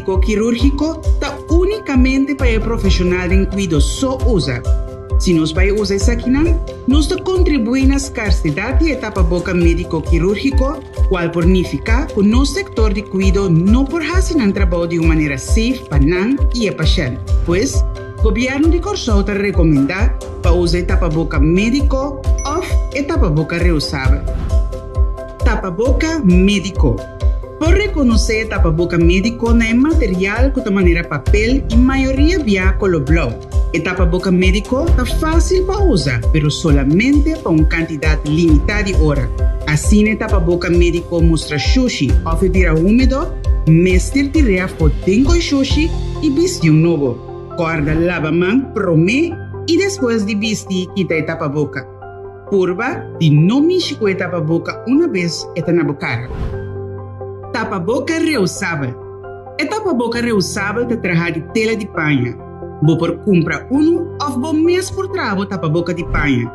médiko kirúrgiko ta únikamente pa e profeshonal den kuido so usa. Si nos bai usa esakinan, nos ta kontribuí na skarsedat di e tapaboka médiko kirúrgiko, kual por nifiká ku nos sektor di kuido no por hasi nan trabou di un manera safe pa nan i e pashènt. Pues, Gobièrnu di Kòrsou ta rekomendá pa usa e tapaboka médiko òf e tapaboka reusabel. Tapaboka médiko. Por rekonosé e tapaboka médiko na e material ku ta manera papel i mayoria bia kolo blou. E tapaboka médiko ta fásil pa usa, pero solamente pa un kantidat limitá di ora. Asina e tapaboka médiko mustra shushi òf e bira húmedo, mester tir'é afó den koi shushi i bisti un nobo. Kòrda laba man promé i despues di bisti kita e tapaboka. Purba di no mishi ku e tapaboka una bes e ta na bo kara. Tapaboka reusabel. E tapaboka reusabel ta traha di tela di paña. Bo por kumpra unu òf bo mes por traha bo tapaboka di paña.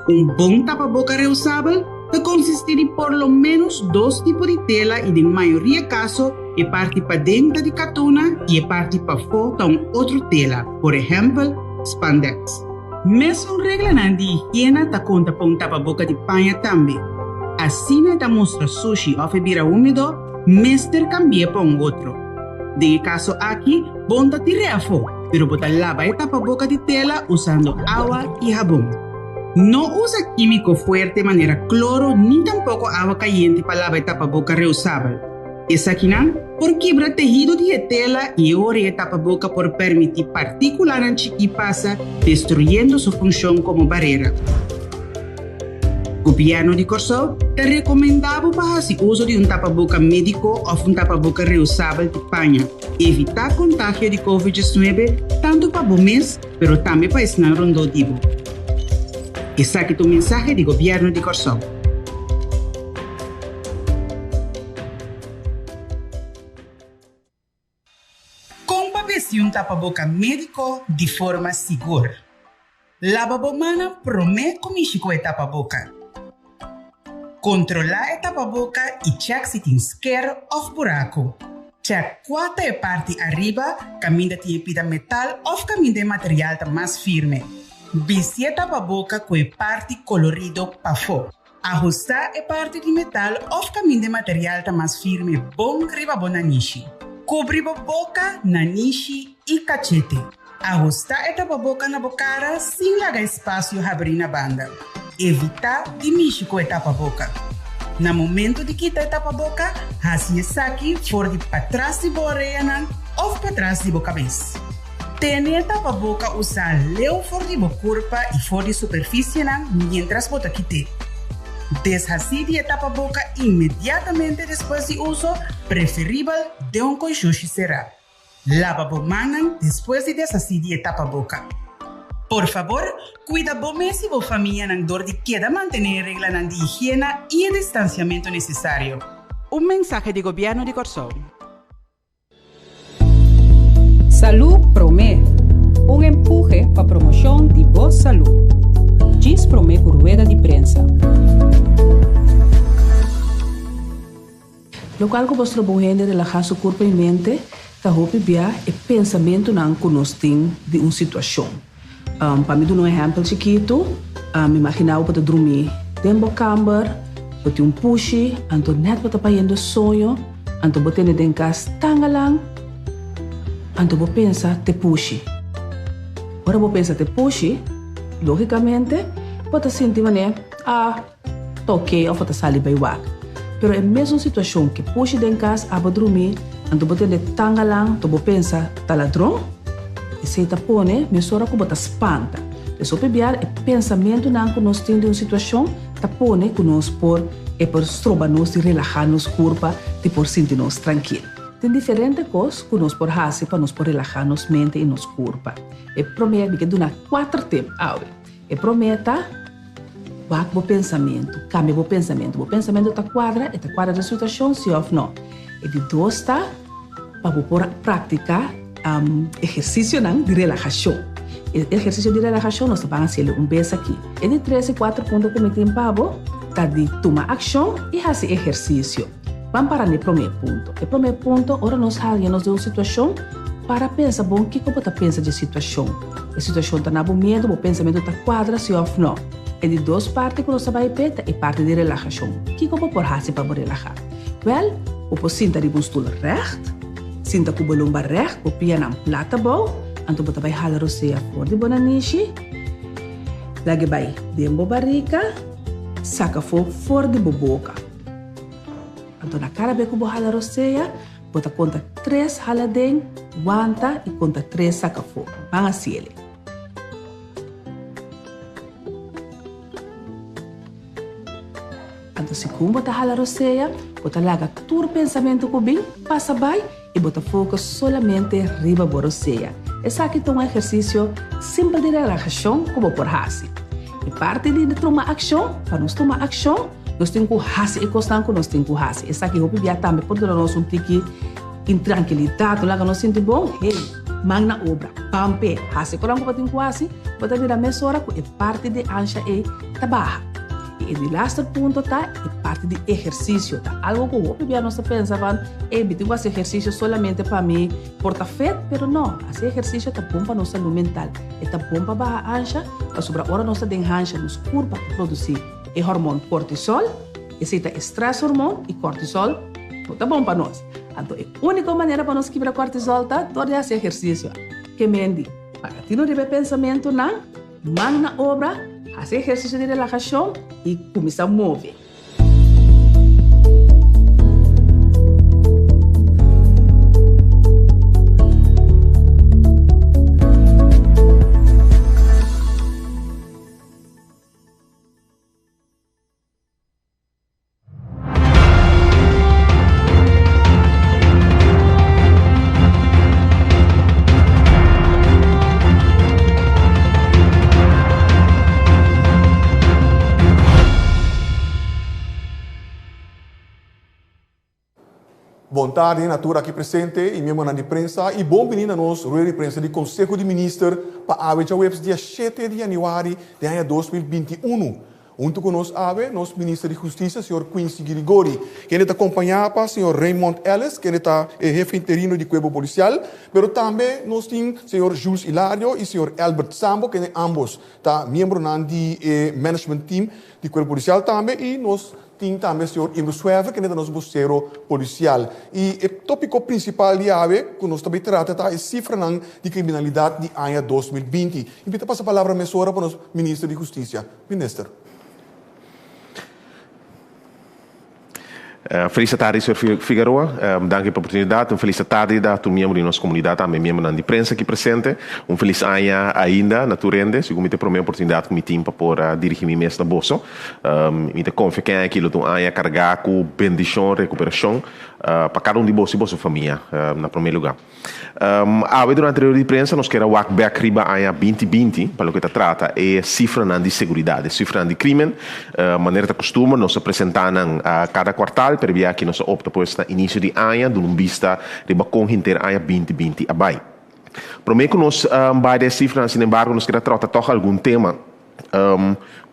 Un bon tapaboka reusabel ta konsistí di por lo ménos dos tipo di tela i den mayoria kaso e parti paden ta di katuna i e parti pafó ta un otro tela, por ehèmpel, spandex. Mesun reglanan di higiena ta konta pa un tapaboka di paña tambe. Asina e ta mustra sushi òf e bira húmedo, mester kambi'é pa un otro. Den e kaso aki, bon ta tir'é afó, pero bo ta laba e tapaboka di tela usando awa i habon. No usa kímiko fuerte manera kloro ni tampoko awa kayente pa laba e tapaboka reusabel. Esakinan por kibra tehido di e tela i e ora e tapaboka por permití partíkulanan chikí pasa, destruyendo su funshon komo barera. Gobièrnu di Kòrsou ta rekomendá bo pa hasi uso di un tapaboka médiko òf un tapaboka reusabel di paña. Evitá kontagio di Covid 19 tantu pa bo mes pero tambe pa esnan rondó di bo. Esaki ta un mensahe di Gobièrnu di Kòrsou. Kon pa bisti un tapaboka médiko di forma sigur? Laba bo mannan promé ku mishi ku e tapaboka. Kontrolá e tapaboka i chèk si tin sker òf buraku. Chèk kua ta e parti ariba kaminda tin e pida metal òf kaminda e material ta mas firme. Bisti e tapaboka ku e parti kolorido pafó. Ahustá e parti di metal òf kaminda e material ta mas firme bon riba bo nanishi. Kubri bo boka, nanishi i kachete. Ahustá e tapaboka na bo kara sin laga espasio habrí na banda. Evitá di mishi ku e tapaboka. Na momentu di kita e tapaboka, hasi esaki for di patras di bo oreanan òf patras di bo kabes. Tene e tapaboka usá leu for di bo kurpa i for di superfisienan miéntras bo ta kit'é. Deshasí di e tapaboka inmediatamente despues di uso, preferibel den un konshushi será. Laba bo mannan despues di deshasí di e tapaboka. Por fabor, kuida bo mes i bo famianan dor di keda mantené e reglanan di higiena i e distansiamentu nesesario. Un mensahe di Gobièrnu di Kòrsou. Salú Promé, un empuhe pa promoshon di bo salú. Djis promé ku rueda di prensa. Lokual ku por stroba un hende relahá su kurpa i mente ta hopi bia e pensamentunan ku nos tin di un situashon. Pa mi duna un ehèmpel chikitu, mi imaginá bo bo ta drumí den bo kamber, bo tin un pushi, anto nèt bo ta payendo soño, Anto bo tene den kas tangalan, anto bo pensa te pushi. Ora bo pensa te pushi, logicamente bo ta sinti manera, ah, ta oké of bo ta sali bai wak. Pero e mesun situacion ke pushi den kas abo drumi, anto bo tende tangalan, anto bo pensa ta ladron, esei ta pone mesora ku bo ta spanta. Des hopi biaha e pensamentunan ku nos tin di un situacion ta pone ku nos por e por stroba nos di relahá nos kurpa, di por sinti nos trankil. Tin diferente kos ku nos por hasi pa nos por relahá nos mente i nos kurpa. E promé, mi ke duna kuater tip awe. E promé ta, wak bo pensamentu, kambia bo pensamentu. Bo pensamentu ta kuadra, e ta kuadra den situashon, si òf no? E di dos ta, pa bo por praktiká ehersisionan di relahashon. E ehersisio di relahashon nos ta ban hasiel un bes aki. E di tres i kuater punto ku mi tin pa bo ta di tuma akshon i hasi ehersisio. Ban para na e promé punto. E promé punto, ora nos haña nos den un situashon, para pensa bon kiko bo ta pensa dje situashon. E situashon ta na bo miedu, bo pensamentu ta kuadra si òf nò. E di dos parti ku nos ta bai p'e ta e parti di relahashon. Kiko bo por hasi pa bo relahá? Wèl, bo por sinta riba un stul règt, sinta ku bo lomba règt, bo pianan plat abou, anto bo ta bai hala rosea for di bo nanishi, lag'e bai den bo barika, saka afó for di bo boka. Anto na kada bes ku bo hala rosea, bo ta konta tres hala den, wanta i konta tres saka afó. Ban hasiel. Anto segun bo ta hala rosea, bo ta laga tur pensamentu ku bin pasa bai i bo ta focus solamente riba bo rosea. Esaki ta un ehersisio simpel di relahashon ku bo por hasi. E parti di tuma akshon, pa nos tuma akshon, nos tin ku hasi e kosnan ku nos tin ku hasi. Esaki hopi bia tambe por duna nos un tiki intrankilidat, no laga nos sinti bon. Hey, man na obra, ban p'e, hasi e kosnan ku bo tin ku hasi, bo ta mira mesora ku e parti di ansha ei ta baha. I e di laster punto ta e parti di ehersisio. Ta algo ku hopi bia nos ta pensa van, ey, mi tin ku hasi ehersisio solamente pa mi por ta fit, pero no, hasi ehersisio ta bon pa nos salú mental. E ta bon pa baha ansha, pasobra ora nos ta den hansha nos kurpa ta produsí e hormon kortisol, esei ta e stress hormon i kortisol no ta bon pa nos. Anto e úniko manera pa nos kibra kortisol ta dor di hasi ehersisio. Ke mendi, paga tino riba e pensamentunan. Man na obra, hasi ehersisio di relahashon i kuminsá move. Bon tardi na tur aki presente y miembronan di prensa y bon bini na nos rueda di prensa di Conseho di Minister pa awe djaweps dia shete di januari di aña 2021. Huntu ku nos awe, nos Minister di Hustisia, señor Quincy Girigori, kende ta kompañá pa señor Raymond Ellis, kende ta e hefe interino di Kuerpo Polisial, pero tambe nos tin señor Jules Hilario i señor Albert Sambo, kende ambos ta miembronan di e management team di Kuerpo Polisial tambe, i nos tin tambe señor Imro Suever, kende ta nos bosero polisial. I e tópiko prinsipal di awe ku nos ta bai trata ta e sifranan di kriminalidat di aña 2020. I mi ta pasa palabra mesora pa nos Minister di Hustisia. Minister. Felis tardi señor Figaroa, danki pa oportunidad. Un felis tardi da tur miembro di nos comunidad, tambe miembronan di prensa aki presente. Un felis aña ainda na tur hende. Segun mi ta e prome oportunidad cu mi tin pa por dirigi mi mes na boso. Mi ta confia cu e aña aki lo ta un aña carga cu bendicion, recuperacion pa cada un di boso y boso famia na prome lugar. Awe durante reunion di prensa nos kier a wak bek riba aña 2020 pa loke ta trata e sifranan di seguridat, e sifranan di krimen. Manera ta kustumber nos a presentá nan kada kuartal, pero e bia aki nos a opta pues na inisio di aña duna un bista riba kon henter aña 2020 a bai. Promé ku nos bai den e sifranan sinembargo nos kier a trata tòg algun tema.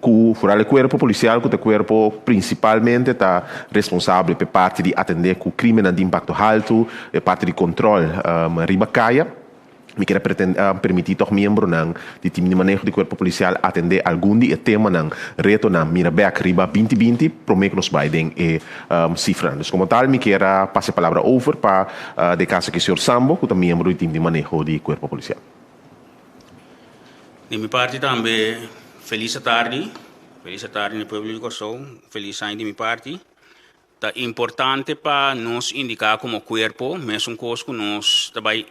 Ku foral e kuerpo polisial ku ta e kuerpo prinsipalmente ta responsabel pa e parti di atendé ku krimennan di impakto haltu, e parti di kontrol riba kaya. Mi kier a permití tòg miembronan di tim di maneho di kuerpo polisial atendé algun di e temanan, retonan mira bèk riba 2020 promé ku nos bai den e sifranan. Dus komo tal mi kier a pasa e palabra over pa den e kaso aki señor Sambo ku ta miembro di tim di maneho di kuerpo polisial. Di mi parti tambe felis atardi, felis atardi na e pueblo di Kòrsou, felis aña di mi parti. Ta importante pa nos indiká komo kuerpo mesun kos ku nos ta bai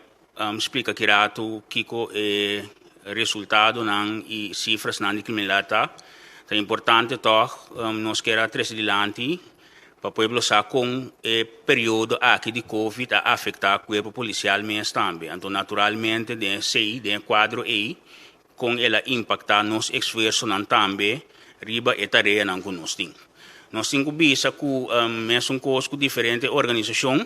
splika ki ratu kiko e resultadonan i sifrasnan di kriminalidat ta. Ta importante tòg nos kier a trese dilanti Pa pueblo sa kon e periodo aki di covid a afecta cuerpo policial mes tambe. Anto naturalmente den esey, den e cuadro ey, con el a impacta nos esfuerzonan tambe riba e tareanan cu nos tin. Nos tin cu bisa cu mesun cos cu diferente organisacion,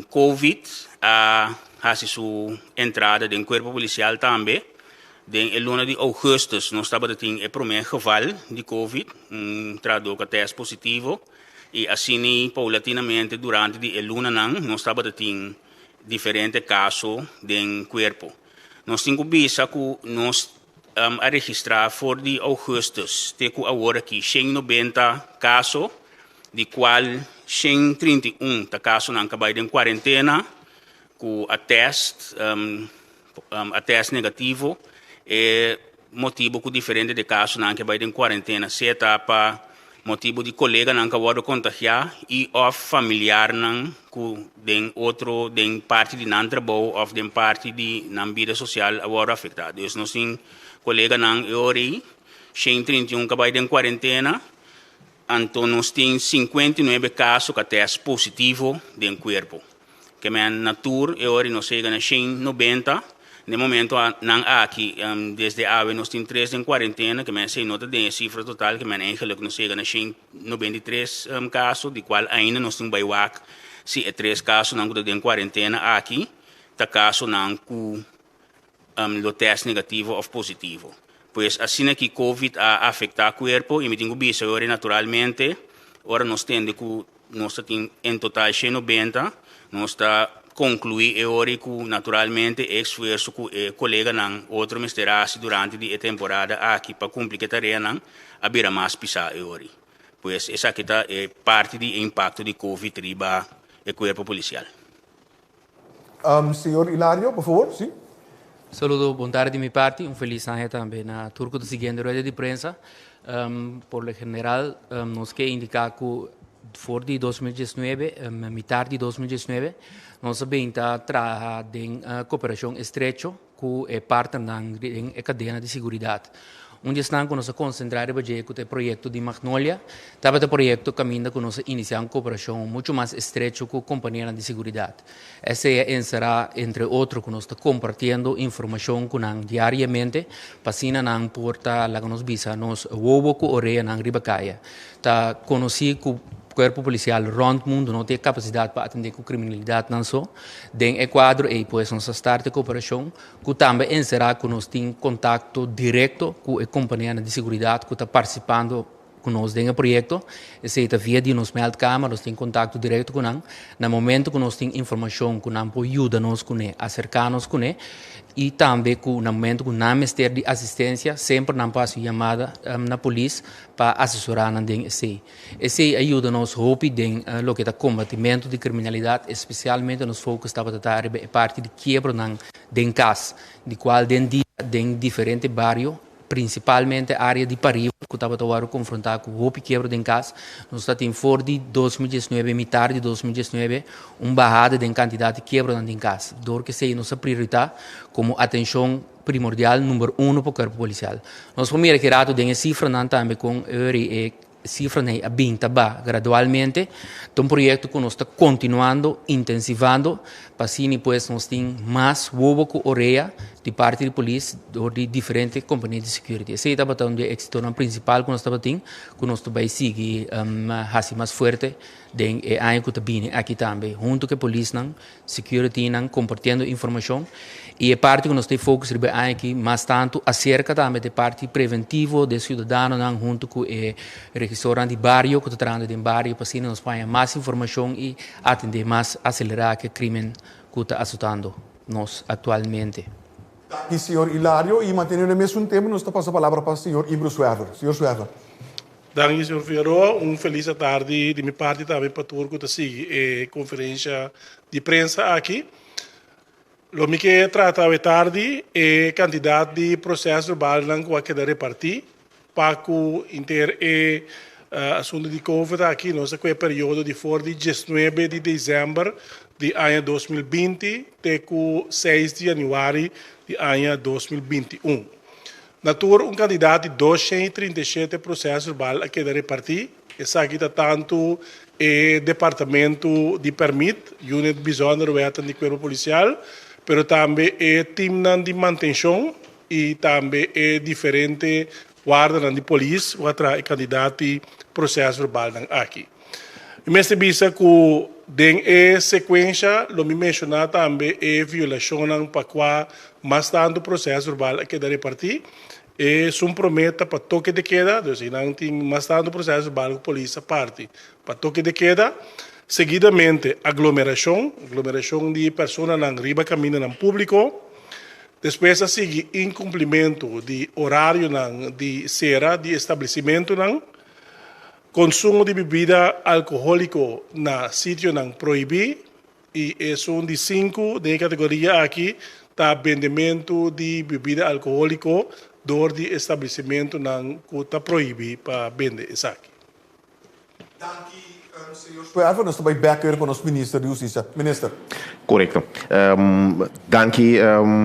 covid a haci su entrada den cuerpo policial tambe. Den e luna di augustus nos tabata tin e prome geval di covid, un trahador cu a test positivo. I asina paulatinamente durante di e lunanan nos tabata tin diferente kaso den kuerpo. Nos tin ku bisa ku nos a registrá for di ougùstùs te ku awor aki 190 kaso, di kual 131 ta kasonan ku a bai den kuarentena ku a tèst a tèst negativo. E motibu ku diferente di kasonan ku a bai den kuarentena sea ta pa motibu di koleganan ku a wòrdu kontagiá i òf familiarnan ku den otro den parti di nan trabou òf den parti di nan bida sosial a wòrdu afektá. Dus nos tin koleganan e ora ei, 131 ku a bai den kuarentena, anto nos tin 59 kaso ku a tèst positivo den kuerpo. Ke men na tur e ora nos yega na 190. Den momento nan aki, desde awe nos tin tres den kuarentena, ke men esei no ta den e sifra total, ke men eigenlijk nos yega na 193 kaso, di kual ainda nos tin bai wak si e tres kasonan ku ta den kuarentena aki ta kasonan ku lo tèst negativo òf positivo. Pues asina ki covid a afektá kuerpo i mi tin ku bisa e ora naturalmente ora nos tende ku Nos ta tin en total 190. Nos ta konkluí e ora ku naturalmente e esfuerso ku e koleganan otro mester a hasi durante di e temporada aki pa kumpli ku e tareanan a bira mas pisá e ora. Pues esaki ta e parti di e impakto di covid riba e kuerpo polisial. Señor Hilario, por favor, si. Saludo, bon tardi di mi parti, un felis aña tambe na tur ku ta siguiendo rueda di prensa. Por lo general nos ke indiká ku for di 2019, mitar di 2019, nos a bin ta traha den koperashon estrecho ku e partnernan den e kadena di siguridat. Un di esnan ku nos a konsentrá riba dje ku ta e proyekto di Magnolia, tabata e proyekto kaminda ku nos a inisiá un koperashon muchu mas estrecho ku kompanianan di siguridat. Esei a enserá entre otro ku nos ta kompartiendo informashon ku nan diariamente pa asina nan por ta laga nos bisa nos wowo ku oreanan riba kaya. Ta konosí ku kuerpo polisial rònt mundu no tin e kapasidat pa atendé ku kriminalidatnan so. Den e kuadro ei pues nos a start e koperashon ku tambe enserá ku nos tin kontakto direkto ku e kompanianan di seguridat ku ta partisipando ku nos den e proyekto. Esei ta via di nos meldkamer, nos tin kontakto direkto ku nan. Na momento ku nos tin informashon ku nan por yuda nos kuné, aserká nos kuné i tambe ku na momento ku nan mester di asistensia semper nan por hasi un yamada na polis pa asesorá nan den esei. Esei a yuda nos hopi den loke ta kombatimentu di kriminalidat, espesialmente nos fokus tabata ta riba e parti di kiebronan den kas, di kual den dia den diferente bario, prinsipalmente área di pariba ku tabata wòrdu konfrontá ku hopi kiebro den kas. Nos ta tin for di 2019, mitar di 2019, un bahada den kantidat di kiebronan den kas. Dor ku esei nos a prioritá komo atenshon primordial number uno pa kuerpo polisial. Nos por mira ki rato den e sifranan tambe kon eri e sifranan ei a bin ta ba gradualmente. Ta un proyekto ku nos ta kontinuando, intensivando, pa asina pues nos tin mas wowo ku orea di parti di polis dor di diferente kompania di security. Esei tabata un di e éksitonan prinsipal ku nos tabatin ku nos ta bai sigui hasi mas fuerte den e aña ku ta bini aki tambe huntu ku e polisnan. Securitynan compartiendo informacion y e parti cu nos ta focus riba e aña aki mas tanto acerca tambe ta e parti preventivo di e ciudadanonan hunto cu e regisornan di bario cu ta trahando den bario pa asina nos por haña mas informacion y atende mas acelera cu e crimen cu ta azotando nos actualmente. Danki señor Hilario y manteniendo e mesun tema nos ta pasa palabra pa señor Imbro Suerver. Señor Suerver. Danki señor Figueroa. Un felis atardi di mi parti tambe pa tur ku ta sigui e konferensha di prensa aki. Lo mi ke trata awe tardi e kantidat di proses verbalnan ku a keda repartí pa ku inter e asuntu di covid aki. Nos ta ku e periodo di for di 19 di desèmber di aña 2020 te ku 6 di yanüari di aña 2021. Na tur un kantidat di 237 proses verbal a keda repartí. Esaki ta tantu e departamentu di pèrmit, Unit Bijzondere Wetten di Kuerpo Polisial, pero tambe e timnan di mantenshon i tambe e diferente wardanan di polis ku a traha e kantidat di proses verbalnan aki. Mi mester bisa ku den e sekuensha lo mi menshoná tambe e violashonnan pa kua mas tantu proses verbal a keda repartí. Esun promé ta pa toke de keda, dus einan tin mas tantu proseso bal ku polis a parti pa toke de keda. Seguidamente aglomerashon, aglomerashon di personanan riba kamindanan públiko. Despues a sigui inkumplimentu di orarionan di sera di establesimentunan, konsumo di bibida alkohóliko na sitionan prohibí i esun di sinku den e kategoria aki ta bendementu di bibida alkohóliko dor di establesimentunan ku ta prohibí pa bende esaki. Danki señor Schwerver. Nos ta bai bek weer pa nos minister di Hustisia. Minister. Korekto. Danki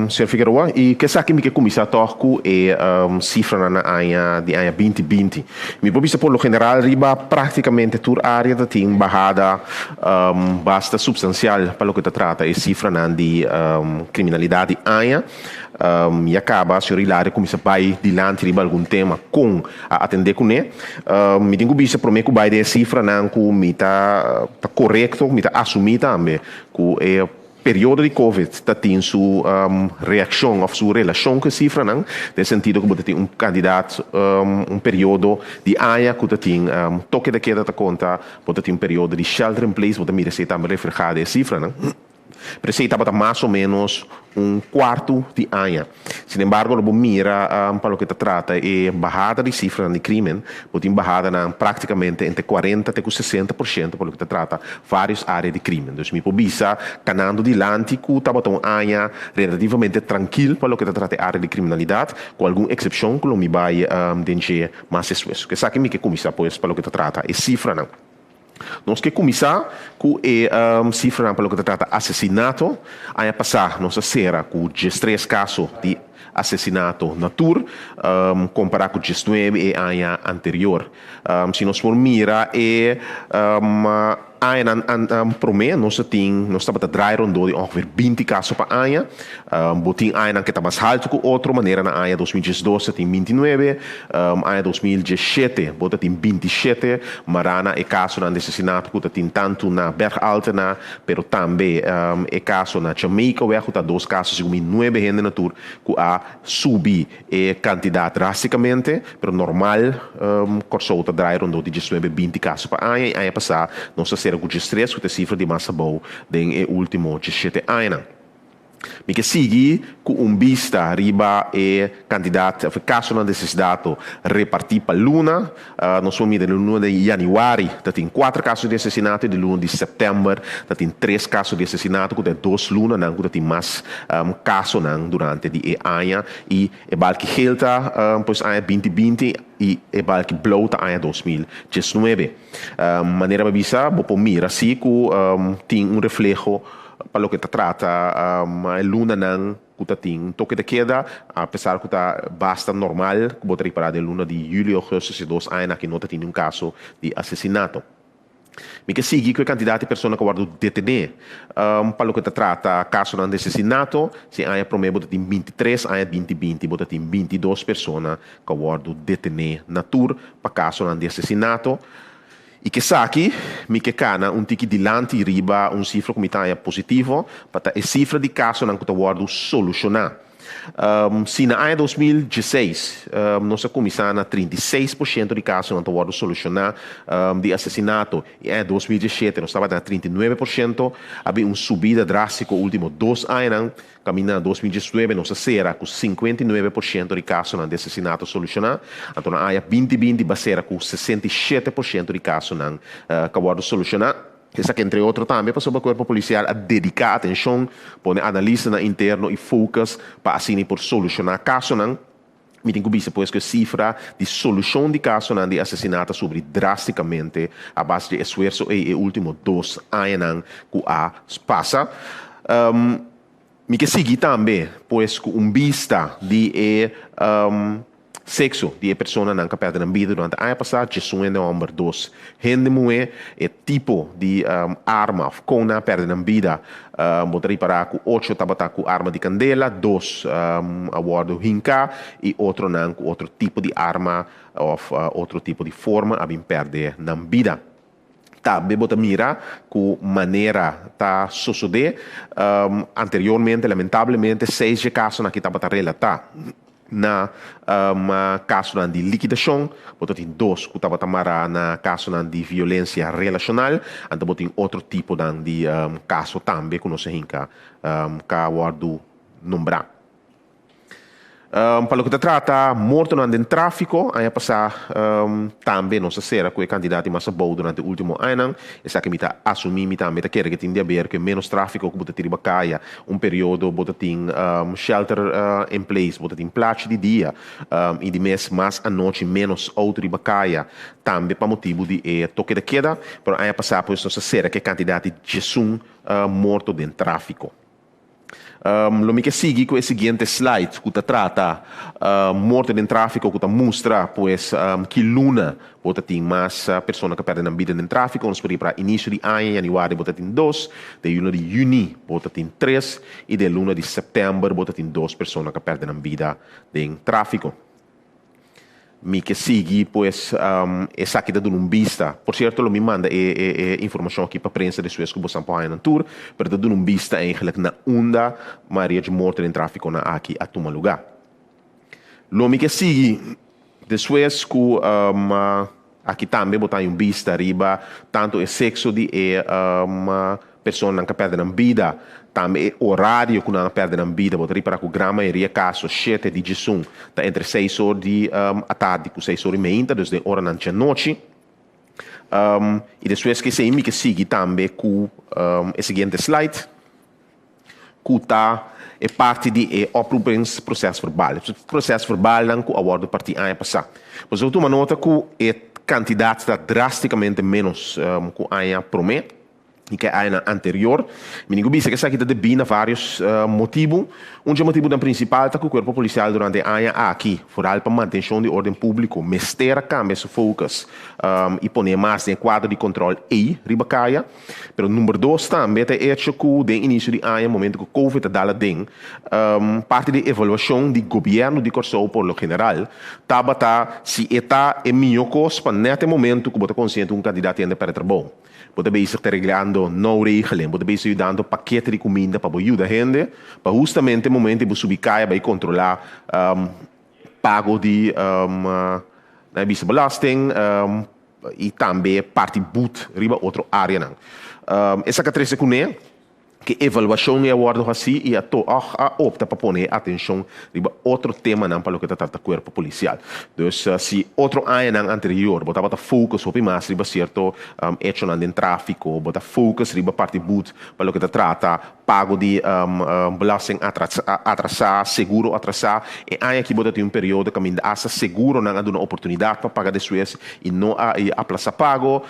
señor Figueroa. I ku esaki mi ke kuminsá tòg ku e sifranan na aña di aña binti binti. Mi por bisa por lo general riba práktikamente tur área ta tin bahada basta supstansial pa loke ta trata e sifranan di kriminalidat di aña. Ya kaba señor Hilario kuminsá bai dilanti riba algun tema kon a atendé kuné. Mi tin ku bisa promé ku bai den e sifranan ku mi ta ta korekto, mi ta asumí tambe ku e periodo di Covid ta tin su reakshon òf su relashon ku e sifranan, den sentido ku bo ta tin un kandidat, un periodo di aña ku ta tin toke de keda ta konta, bo ta tin un periodo di shelter in place, bo ta mira esei tambe reflehá den e sifranan. Pero esei tabata mas o ménos un kuartu di aña. Sin embargo, lo bo mira pa loke ta trata e bahada di sifranan di krímen, bo tin bahadanan práktikamente entre kuarenta te ku 60% pa loke ta trata vários área di krímen. Dus mi por bisa kanando dilanti ku tabata un aña relativamente trankil pa loke ta trata e área di kriminalidat, ku algun eksepshon ku lo mi bai den dje mas despues. Esaki mi ke kuminsá pues pa loke ta trata e sifranan. Nos ke kuminsá ku e sifranan pa loke ta trata asesinato. Aña pasá nos a sera ku 13 kaso di asesinato na tur, kompará ku 19 e aña anterior. Si nos por mira e añanan promé nos a tin, nos tabata drai rondó di ongeveer 20 kaso pa aña. Bo tin añanan ke ta mas haltu ku otro, manera na aña 2012 ta tin 29, aña 2017 bo ta tin 27, mará na e kasonan di asesinato ku ta tin tantu na Berg Altena, pero tambe e kaso na Jamaicaweg ku ta dos kaso segun mi nuebe hende na tur ku a subi e kantidat drástikamente, pero normal Kòrsou ta drai rondó di 19, 20 kaso pa aña i aña pasá nos a sera ku 13 ku ta e sifra di mas abou den e último 17 añanan. Mi ke sigui ku un bista riba e kantidat òf e kasonan di asesinato repartí pa luna. Nos por mira den luna di yanüari ta tin kuater kaso di asesinato i den luna di sèptèmber ta tin tres kaso di asesinato ku ta e dos lunanan ku ta tin mas kasonan durante di e aña. I e balki gel ta pues aña 2020 i e balki blou ta aña 2019. Manera mi a bisa bo por mira si ku tin un refleho Pa loke ta trata e lunanan ku ta tin un toke de keda, apesar ku ta basta normal ku bo ta ripará den luna di yüli, ougùstùs e dos añanan aki no ta tin niun kaso di asesinato. Mi ke sigui ku e kantidat di persona ku a wòrdu detené pa loke ta trata kasonan di asesinato. Si aña promé bo ta tin 23, aña 2020 bo ta tin 22 persona ku a wòrdu detené na tur pa kasonan di asesinato. I k'esaki mi ke kana un tiki dilanti riba un sifra ku mi ta haña positivo, pa ta e sifra di kasonan ku ta wòrdu solushoná. Si na aña 2016 nos a kuminsá na 36% di kasonan ta wòrdu solushoná di asesinato i aña 2017 nos tabata na 39%, a bin un subida drástiko último dos añanan. Kaminda na 2019 nos a sera ku 59% di kasonan di asesinato solushoná, anto na aña 2020 ba sera ku 67% di kasonan ku a wòrdu solushoná. Esaki entre otro tambe pasobra Kuerpo Polisial a dediká atenshon, pone analistanan interno i focus pa asina por solushoná kasonan. Mi tin ku bisa pues ku e sifra di solushon di kasonan di asesinato a subri drástikamente a base di e esfuerso ei e último dos añanan ku a pasa. Mi ke sigui tambe pues ku un bista di e sekso di e personanan ku a pèrdè nan bida durante aña pasá, 11 hende hòmber, dos hende muhé. E tipo di arma òf kon nan a pèrdè nan bida, bo ta ripará ku ocho tabata ku arma di kandela, dos a wòrdu hinká i otronan ku otro tipo di arma òf otro tipo di forma a bin pèrdè nan bida. Tambe bo ta mira ku manera ta sosodé anteriormente, lamentablemente seis dje kasonan aki tabata relatá. na kasonan di likidashon, bo ta tin dos ku tabata mará na kasonan di violensia relashonal, anto bo tin otro tiponan di kaso tambe ku nos a hinka ka wòrdu nombrá. Pa loke ta trata mortonan den tráfiko, aña pasá tambe nos a sera ku e kantidat di mas abou durante último añanan. Esaki mi ta asumí, mi tambe ta kere ke tin di haber ku e ménos tráfiko ku bo ta tin riba kaya. Un periodo bo ta tin shelter in place, bo ta tin plachi di dia i di mes mas anochi ménos outo riba kaya, tambe pa motibu di e toke de keda. Pero aña pasá pues nos a sera ku e kantidat di diesun morto den tráfiko. Lo mi ke sigui ku e siguiente slide ku ta trata morte den tráfiko ku ta mustra pues ki luna bo ta tin mas persona ku a pèrdè nan bida den tráfiko. Nos por ripara inisio di aña, yanüari bo ta tin dos, den luna di yüni bo ta tin tres i den luna di sèptèmber bo ta tin dos persona ku a pèrdè nan bida den tráfiko. Mi ke sigui, pues esaki ta duna un bista. Por sierto lo mi manda e e informashon aki pa prensa despues ku bosan por haña nan tur, pero ta duna un bista eigenlijk na unda mayoria dje morto den trafikonan aki a tuma lugá. Lo mi ke sigui despues ku aki tambe bo ta haña un bista riba tantu e sekso di e Personanan ka pèrdè nan bida, tambe e orario ku nan a pèrdè nan bida. Bo ta ripará ku gran mayoria kaso, shete di djesun, ta entre seis or di atardi ku seis or i meinta, dus den oranan djanochi. I despues ku esei mi ke sigui tambe ku e siguiente slide, ku ta e parti di e oproepingsprocesverbaal. Prosesverbalnan ku a wòrdu partí aña pasá. Boso ta tuma nota ku e kantidat ta drástikamente ménos ku aña promé. I ke añanan anterior. Mi tin ku bisa ku esaki ta debí na vários motibu. Un dje motibunan prinsipal ta ku kuerpo polisial durante e aña aki, foral pa mantenshon di órden públiko, mester a kambia su focus i pon'é mas den e kuadro di kòntròl ei riba kaya. Pero number dos tambe ta e echo ku den inisio di aña, momentu ku covid a dal aden, parti di evaluashon di gobièrnu di Kòrsou por lo general tabata si e ta e mihó kos pa nèt e momentu ku bo ta konsiente ku un kandidat hende pèrdè trabou. Bo ta bezig ta reglando nou regeling, bo ta bezig yudando pakete di kuminda pa bo yuda hende, pa hustamente e momento bo subi kaya bai kontrolá pago di nan a bisa belasting i tambe parti but riba otro áreanan. Esaki a trese kuné. Ke evaluashon e a wòrdu hasí i a tòg a opta pa pone e atenshon riba otro temanan pa loke ta trata kuerpo polisial. Dus si otro añanan anterior bo tabata focus hopi mas riba sierto echonan den tráfiko, bo ta focus riba parti but pa loke ta trata pago di belasting atrasá, seguro atrasá, e aña aki bo ta tin un periodo kaminda asta seguronan a duna oportunidat pa paga despues i no a aplasá pago.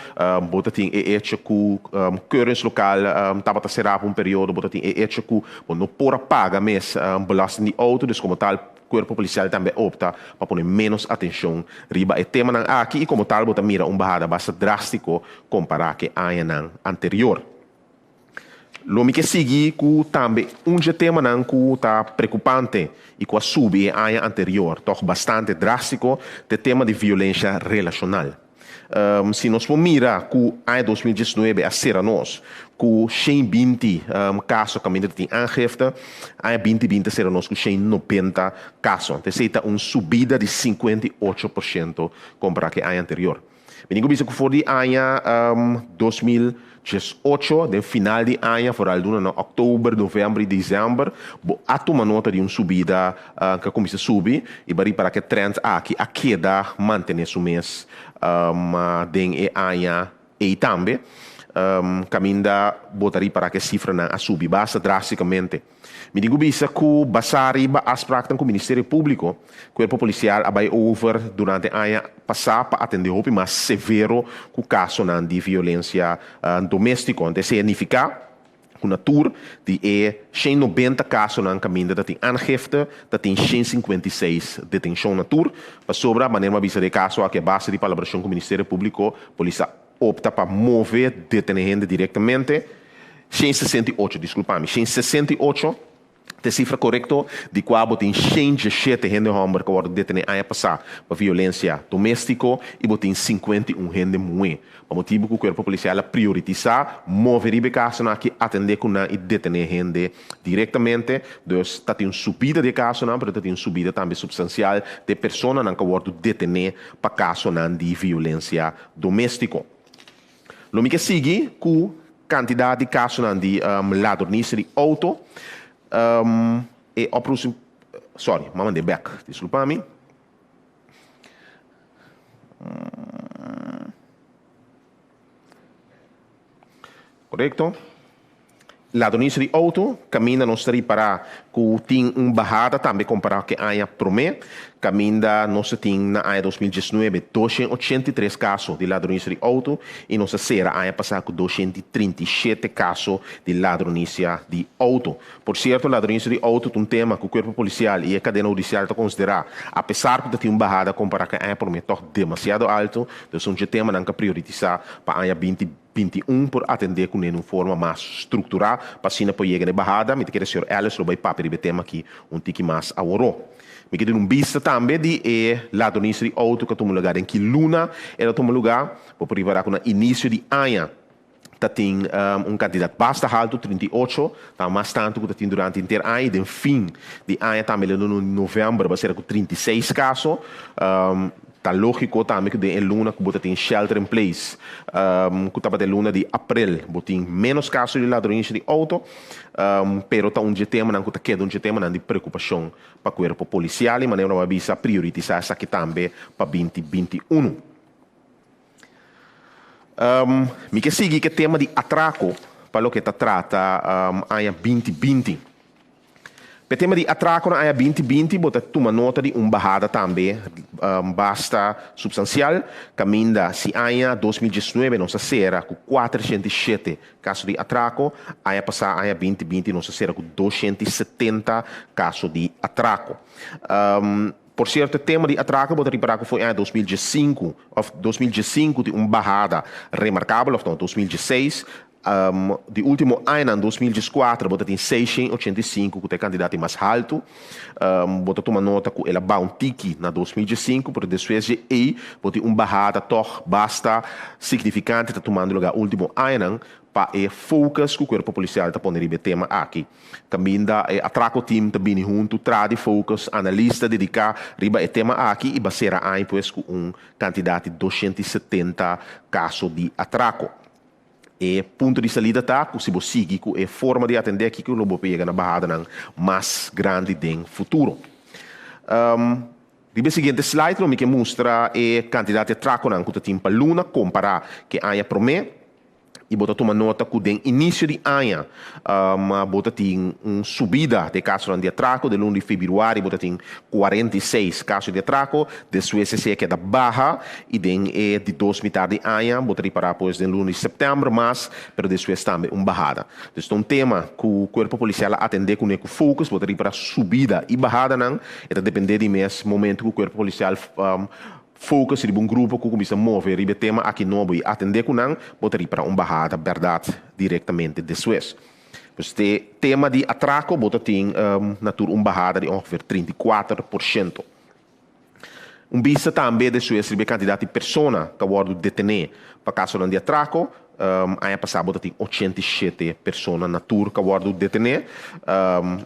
Bo ta tin e echo ku keuringslokaal tabata será pa un periodo, bo ta tin e echo ku bo no por a paga mes belasting di outo, dus komo tal kuerpo polisial tambe a opta pa pone ménos atenshon riba e temanan aki i komo tal bo ta mira un bahada basta drástiko kompará ku e añanan anterior. Lo mi ke sigui ku tambe un dje temanan ku ta preokupante i ku a subi e aña anterior tòg bastante drástiko ta e tema di violensha relashonal. Si nos por mira ku aña 2019 a sera nos ku 120 kaso kaminda ta tin aangifte, aña 2020 a sera nos ku 190 kaso. Esei ta un subida di 58% kompará ku e aña anterior. Mi tin ku bisa ku for di aña 2018, den final di aña, foral duna na òktober, novèmber i desèmber, bo a tuma nota di un subida ku a kuminsá subi i bo a ripará ku e trènt aki a keda mantené su mes den e aña ei tambe, kaminda bo ta ripará ku e sifranan a subi basta drástikamente. Mi tin ku bisa ku basá riba afspraknan ku Ministerio Públiko, Kuerpo Polisial a bai over durante aña pasá pa atendé hopi mas severo ku kasonan di violensia doméstiko. Anto esei a nifiká ku na tur di e 190 kasonan kaminda ta tin aangifte, ta tin 156 detenshon na tur. Pasobra, manera mi a bisa den e kaso aki a base di palabrashon ku Ministerio Públiko, polis a opta pa move detené hende direktamente. 168, disculpa mi, 168 Ta e sifra korekto di kua bo tin 117 hende hòmber ku a wòrdu detené aña pasá pa violensia doméstiko i bo tin 51 hende muhé. Pa motibu ku kuerpo polisial a prioritisá move riba e kasonan aki, atendé ku nan i detené hende direktamente. Dus ta tin un subida di e kasonan, pero ta tin un subida tambe supstansial di e personanan ku a wòrdu detené pa kasonan di violensia doméstiko. Lo mi ke sigui ku kantidat di kasonan di ladronisia di outo. E oproep, sorry, m'a mand'é bèk, diskulpa mi. Korekto. Ladronisia di outo, kaminda nos ta ripará ku tin un bahada tambe kompará ku e aña promé, kaminda nos ta tin na aña 2019 283 kaso di ladronisia di outo i nos a sera aña pasá ku 237 kaso di ladronisia di outo. Por sierto, ladronisia di outo ta un tema ku kuerpo polisial i e kadena hudisial ta konsiderá, apesar ku ta tin un bahada kompará ku e aña promé tòg demasiado altu, dus un dje temanan ku a prioritisá pa aña binti. 21 por atendé kuné na un forma mas strukturá pa asina por yega na e bahada. Mi ta kere señor Ellis lo bai papia riba e tema aki un tiki mas aworó. Mi ke duna un bista tambe di e ladronisia di outo ku a tuma lugá den ki luna el a tuma lugá. Bo por ripará ku na inisio di aña ta tin un kantidat basta haltu, 38, ta mas tantu ku ta tin durante henter aña i den fin di aña tambe luna di novèmber bo a sera ku 36 kaso. Ta lógiko tambe ku den e luna ku bo ta tin shelter in place, ku tabata e luna di aprel, bo tin ménos kaso di ladronisia di outo, pero ta un dje temanan ku ta keda un dje temanan di preokupashon pa kuerpo polisial i manera bo a bisa prioritisá esaki tambe pa 2021. Mi ke sigui ku e tema di atrako pa loke ta trata aña 2020. P'e tema di atrako na aña 2020 bo ta tuma nota di un bahada tambe basta supstansial, kaminda si aña 2019 nos a sera ku 407 kaso di atrako, aña pasá aña 2020 nos a sera ku 270 kaso di atrako. Por sierto e tema di atrako bo ta ripará ku foi aña 2015 òf 2015 tin un bahada remarkabel òf no 2016. Di último añanan, 2014, bo ta tin 685 ku ta e kantidat di mas haltu. Bo ta tuma nota ku el a baha un tiki na 2015, pero despues dje ei bo tin un bahada tòg basta signifikante ta tumando lugá último añanan pa e focus ku Kuerpo Polisial ta pone riba e tema aki. Kaminda e atrako team ta bini huntu tra di focus, analista dediká riba e tema aki i basera aña pues ku un kantidat di 270 kaso di atrako. E punto di salida ta ku si bo sigui ku e forma di atendé kiko lo bo por yega na bahadanan mas grandi den futuro. Riba e siguiente slide lo mi ke mustra e kantidat di atrakonan ku ta tin pa luna kompará ku e aña promé. I bo ta tuma nota ku den inisio di aña bo ta tin un subida di e kasonan di atrako. Den luna di febrüari bo ta tin 46 kaso di atrako, despues esei a keda baha i den e di dos mitar di aña bo ta ripará pues den luna di sèptèmber mas, pero despues tambe un bahada. Dus ta un tema ku Kuerpo Polisial a atendé kuné ku focus, bo ta ripará subida i bahadanan, e ta dependé di mes momento ku Kuerpo Polisial focus riba un grupo ku kuminsá move riba e tema aki nobo i atendé ku nan, bo ta ripará un bahada bèrdat direktamente despues. Pues te tema di atraco bo ta tin na tur un bahada di ongeveer 34%. Un bista tambe despues riba e cantidad di persona ta wordo detene pa casonan di atraco. Aña pasa bo ta tin 87 persona na tur ka wordo detene.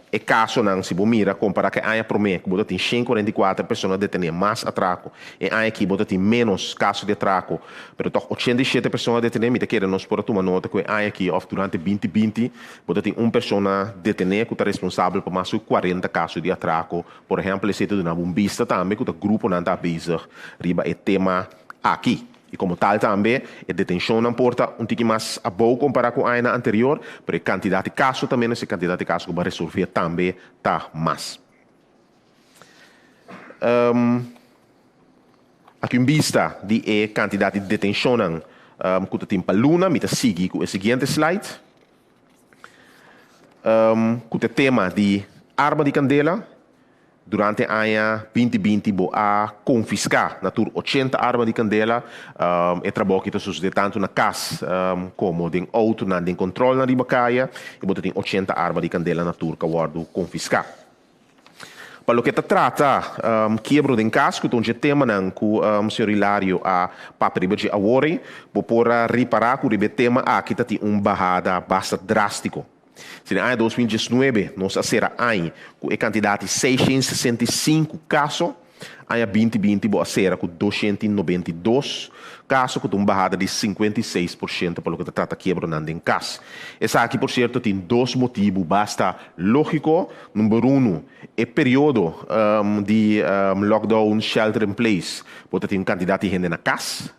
E casonan si bo mira compara cu e aña prome cu bo ta tin 144 persona detene mas atraco. E aña aki bo ta tin menos caso di atraco Pero tòg 87 persona detené, mi ta kere nos por a tuma nota ku e aña aki òf durante 2020 bo ta tin un persona detené ku ta responsabel pa mas ku 40 kaso di atrako. Por ehèmpel esei ta duna bo un bista tambe ku ta gruponan ta bezig riba e tema aki. I komo tal tambe e detenshonnan por ta un tiki mas abou kompará ku añanan anterior, pero e kantidat di kaso ta ménos, e kantidat di kaso ku bo a resolvé tambe ta mas. Aki un bista di e kantidat di detenshonnan ku ta tin pa luna. Mi ta sigui ku e siguiente slide, ku ta e tema di arma di kandela. Durante aña 2020 bo a konfiská na tur 80 arma di kandela. E trabou aki ta sosodé tantu na kas komo den outonan den kòntròlnan riba kaya i bo ta tin 80 arma di kandela na tur ku a wòrdu konfiská. Pa loke ta trata kiebro den kas, ku ta un dje temanan ku señor Hilario a papia riba dje awor ei, bo por a ripará ku riba e tema aki ta tin un bahada basta drástiko. Si den aña 2019 nos a sera añ ku e kantidat di 665 kaso, aña 2020 bo a sera ku 292 kaso, ku ta un bahada di 56% pa loke ta trata kiebronan den kas. Esaki por sierto tin dos motibu basta lógiko. Number unu, e periodo di lockdown, shelter in place, bo ta tin un kantidat di hende na kas,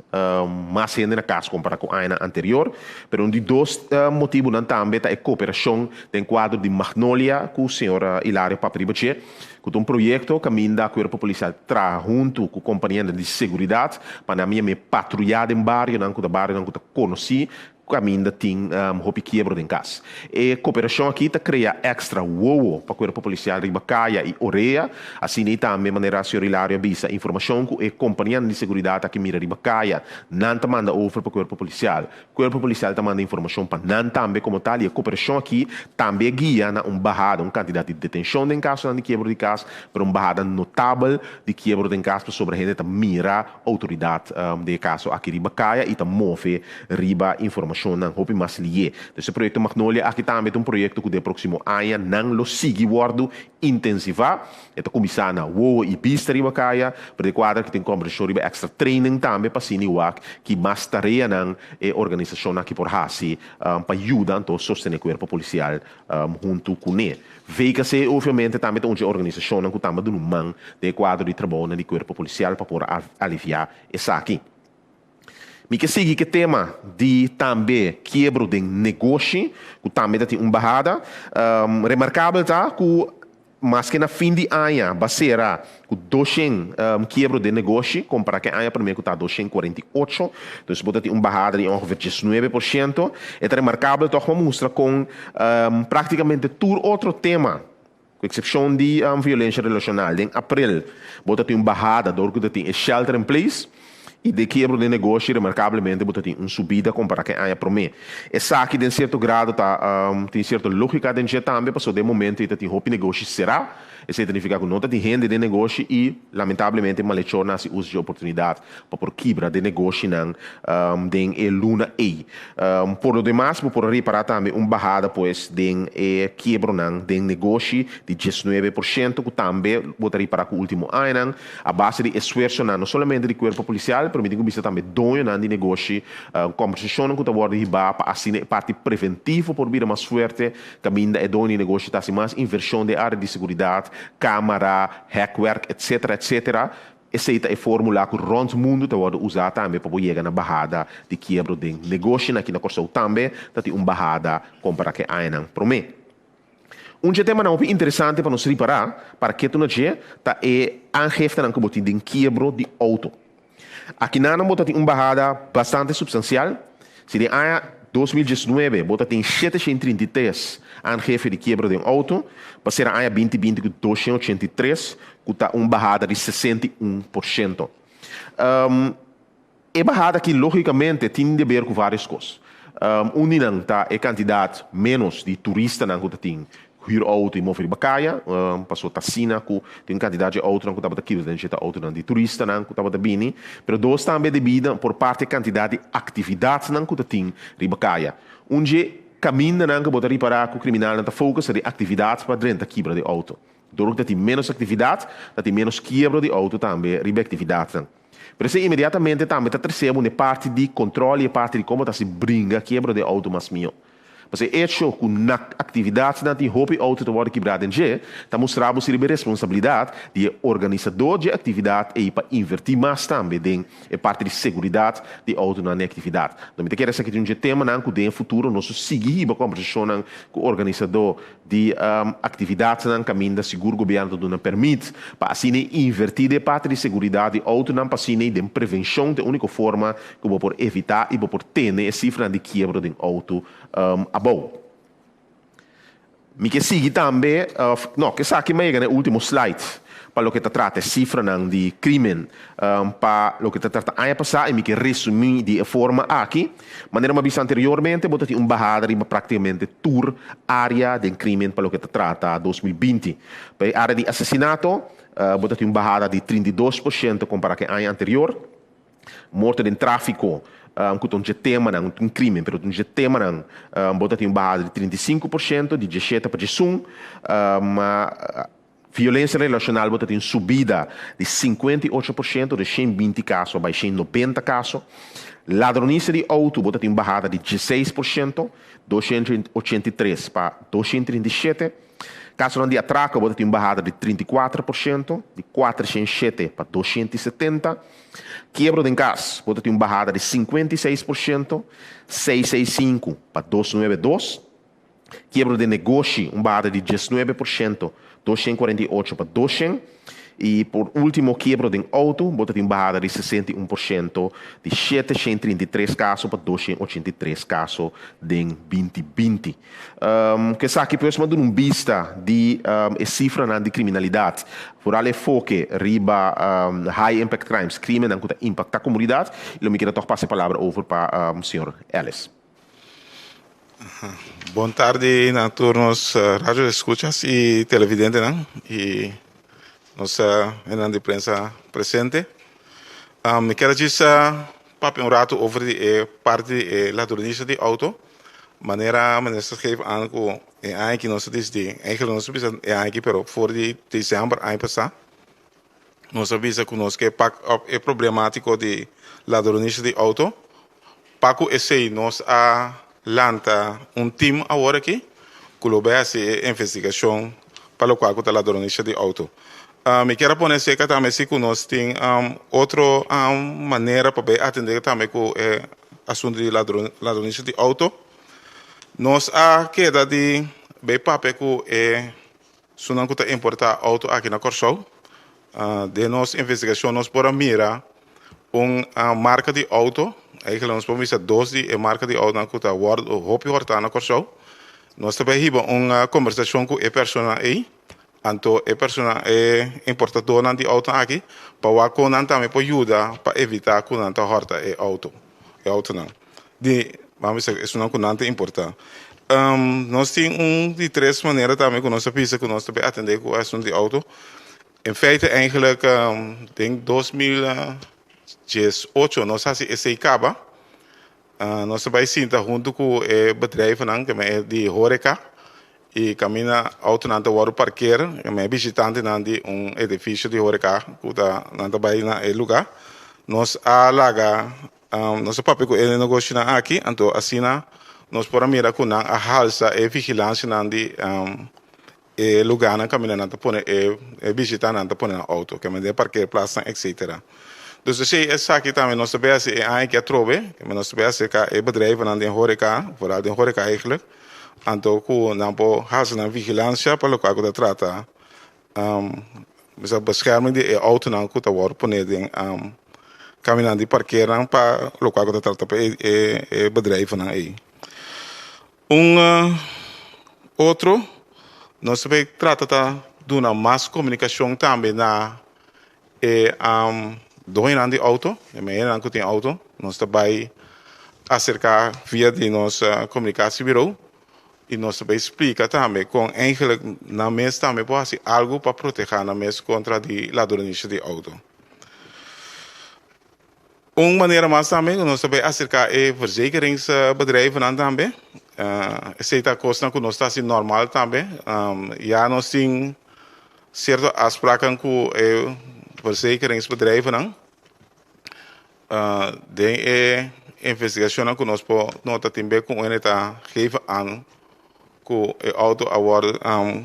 mas hende na kas kompará ku añanan anterior. Pero un di dos motibunan tambe ta e koperashon den kuadro di Magnolia ku señor Hilario papia riba dje, ku ta un proyekto kaminda Kuerpo Polisial traha huntu ku kompanianan di seguridat pa nan mia patruyá den barionan ku ta barionan ku ta konosí Kaminda tin hopi kiebro den kas. E koperashon aki ta krea èkstra wowo pa kuerpo polisial riba kaya i orea. Asina i tambe, manera señor Hilario a bisa, informashon ku e kompanianan di seguridat aki mira riba kaya, nan ta manda over pa kuerpo polisial. Kuerpo polisial ta manda informashon pa nan tambe komo tal i e koperashon aki tambe a guia na un bahada, un kantidat di detenshon den kasonan di kiebro di kas, pero un bahada notabel di kiebro den kas pasobra hende ta mira Outoridat den e kaso aki riba kaya i ta move riba informashonnan hopi mas lié. Dus e proyekto Magnolia aki tambe ta un proyekto ku den e próksimo aña nan lo sigui wòrdu intensivá. E ta kuminsá na wowo i bista riba kaya, pero den kuadro aki tin kòmbersashon riba èkstra training tambe pa asina i wak ki mas tareanan e organisashonnan aki por hasi pa yuda anto sostené kuerpo polisial huntu kuné. VKC obviamente tambe ta un dje organisashonnan ku tamba duna un man den e kuadro di trabounan di kuerpo polisial pa por aliviá esaki. Mi ke sigui ku e tema di tambe kiebro den negoshi ku tambe ta tin un bahada. Remarkabel ta ku maske na fin di aña ba sera ku 200 kiebro den negoshi kompará ku e aña promé ku ta 248. Dus bo ta tin un bahada di ongeveer 19%. E ta remarkabel tòg pa mustra kon práktikamente tur otro tema, ku eksepshon di violensha relashonal, den aprel bo ta tin un bahada dor ku ta tin e shelter in place i den kiebro den negoshi remarkablemente bo ta tin un subida kompará ku e aña promé. Esaki den sierto grado ta tin sierto lógika den dje tambe pasobra den momento ei ta tin hopi negoshi será. Esei ta nifiká ku no ta tin hende den negoshi i lamentablemente malechornan hasi uso dje oportunidat pa por kibra den negoshinan den e luna ei. Por lo demas bo por a ripará tambe un bahada pues den e kiebronan den negoshi di 19% ku tambe bo ta ripará ku último añanan a base di esfuersonan no solamente di kuerpo polisial pero mi tin ku bisa tambe doñonan di negoshi, kòmbersashonnan ku ta wòrdu hibá pa asina e parti preventivo por bira mas fuerte. Kaminda e doño di negoshi ta hasi mas invershon den área di seguridat, kámara, hèkwerk, etsetera, etsetera. Esei ta e fórmula ku rònt mundu ta wòrdu usá tambe pa bo yega na bahada di kiebro den negoshinan. Aki na Kòrsou tambe ta tin un bahada kompará ku e añanan promé. Un dje temanan hopi interesante pa nos ripará para ketu na dje ta e aangiftenan ku bo tin den kiebro di outo. Akinanan bo ta tin un bahada bastante supstansial. Si den aña 2019 bo ta tin 733 aangefe di kiebro den outo, pa sera aña 2020 ku 283, ku ta un bahada di 61%. E bahada aki lógikamente tin di ber ku vários kos. Un di nan ta e kantidat ménos di turistanan ku ta tin hür outo i move riba kaya, pasobra ta asina ku tin un kantidat dje outonan ku tabata kibra den dje ta outonan di turistanan ku tabata bini. Pero dos tambe debí na por parti e kantidat di aktividatnan ku ta tin riba kaya. Un dje kamindanan ku bo ta ripará ku kriminalnan ta focus ta di aktividat pa drenta kibra di outo. Dor ku ta tin ménos aktividat, ta tin ménos kiebro di outo tambe riba e aktividatnan. Pero esei inmediatamente tambe ta trese bo n'e parti di control i e parti di como ta hasi bringa kiebro den auto mas mihó. Pasobra e hecho cu na actividadnan tin hopi auto ta wordo kibrá den dje, ta mustra bo si riba e responsabilidad di e organisador dje actividad ei pa inverti mas tambe den e parti di seguridad di autonan n'e actividad. No mi ta kere esaki ta un dje temanan cu den e futuro nos lo sigui hiba conversacionnan cu organisador di aktividatnan kaminda sigur gobièrnu ta duna pèrmit pa asina e invertí den e parti di seguridat di outonan pa asina i den prevenshon ta e úniko forma ku bo por evitá i bo por tene e sifranan di kiebro den outo abou. Mi ke sigui tambe, no, ke esaki mi a yega na e último slide. pa loke ta trata e sifranan di krímen pa loke ta trata aña pasá i mi ke resumí di e forma aki. Manera mi a bisa anteriormente, bo ta tin un bahada riba práktikamente tur área den krímen pa loke ta trata 2020. Pa e área di asesinato, bo ta tin un bahada di 32% kompará ku e aña anterior. Morto den tráfiko, ku ta un dje temanan, un krímen, pero ta un dje temanan, bo ta tin un bahada di 35%, di 17 pa 11. Violensia relashonal bo ta tin subida di 58%, di 120 kaso bai 190 kaso. Ladronisia di outo bo ta tin un bahada di 16%, 283 pa 237. Kasonan di atrako bo ta tin un bahada di 34%, di 407 pa 270. Kiebro den kas bo ta tin un bahada di 56%, 665 pa 292. Kiebro den negoshi, un bahada di 19%, 248 pa 200. I por último, kiebro den outo, bo ta tin un bahada di 61%, di 733 kaso pa 283 kaso den 2020. Ku esaki pues mi a duna un bista di e sifranan di kriminalidat, vooral e foke riba high impact crimes, krimennan ku ta impaktá komunidat, i lo mi keda tòg pasa e palabra over pa señor Ellis. Bon tardi na tur nos radio escuchas y televidentenan y nos hendenan di prensa presente. Mi kier a djis papia un rato over di e parti di e ladronisia di auto. Manera minister geef aan cu e aña aki nos a disidi, eigenlijk nos a bisa e aña aki pero for di december aña pasa Nos a bisa ku nos ke pak op e problemátiko di ladronisia di outo. Pa ku esei nos a lanta un tim awor aki ku lo bai hasi e investigashon pa lokual ku ta ladronisia di outo. Mi kier a pone seka tambe si ku nos tin otro manera pa bai atendé tambe ku e asuntu di ladronisia di outo. Nos a keda di bai papia ku e Sunan ku ta importá outo aki na Kòrsou. Den nos investigashon nos por a mira un marka di outo, eigenlijk nos por bisa dos di e marka di outonan ku ta wòrdu hopi hòrtá na Kòrsou. Nos ta bai hiba un kombersashon ku e personanan ei, anto e persona e importadónan di outonan aki pa wak kon nan tambe por yuda pa evitá ku nan ta hòrta e outo, e outonan. Di, ban bisa, esunnan ku nan ta importá. Nos tin un di tres manera tambe ku nos a bisa ku nos ta bay atendé ku asuntu di outo. En feite eigenlijk den 2018 nos hasi esei kaba. Nos ta bay sinta huntu ku e bedrijvennan ke men e di horeka i kaminda outonan ta wòrdu parker, ke men e bishitantenan di un edifisio di horeka ku ta nan ta bay na e lugá. Nos a laga Nos a papia ku e negoshonan aki, anto asina nos por a mira ku nan a halsa e vigilansianan di e lugánan kaminda nan ta pone e bishitanan ta pone nan outo, ke mende parkeerplaatsnan etsetera. Dus esei esaki tambe nos ta bay hasi e aña aki atrobe, ke nos ta bay aserka e bedrijvennan den horeka, vooral den horeka eigenlijk, anto ku nan por halsa nan vigilansia pa lokual ku ta trata Bescherming di e autonan ku ta wòrdu pone den kaminan di parkernan pa lokual ku ta trata pa e bedrijvennan ei. Un otro nos ta bay trata ta duna mas komunikashon tambe na e doñonan di outo, e meneernan ku tin outo, nos ta bay aserká via di nos komunikasiebureau I nos ta bay splica tambe con eigenlijk nan mes tambe por haci algo pa proteha nan mes contra di ladronicia di auto. Un manera mas tambe cu nos ta bay acerca e verzekeringsbedrijvennan tambe. Esey ta cosnan cu nos ta haci normal tambe. Ya nos tin cierto afspraken cu e verzekeringsbedrijvennan. Den e investigashonnan ku nos por nota tin be ku un hende ta geven aan ku e outo a wòrdu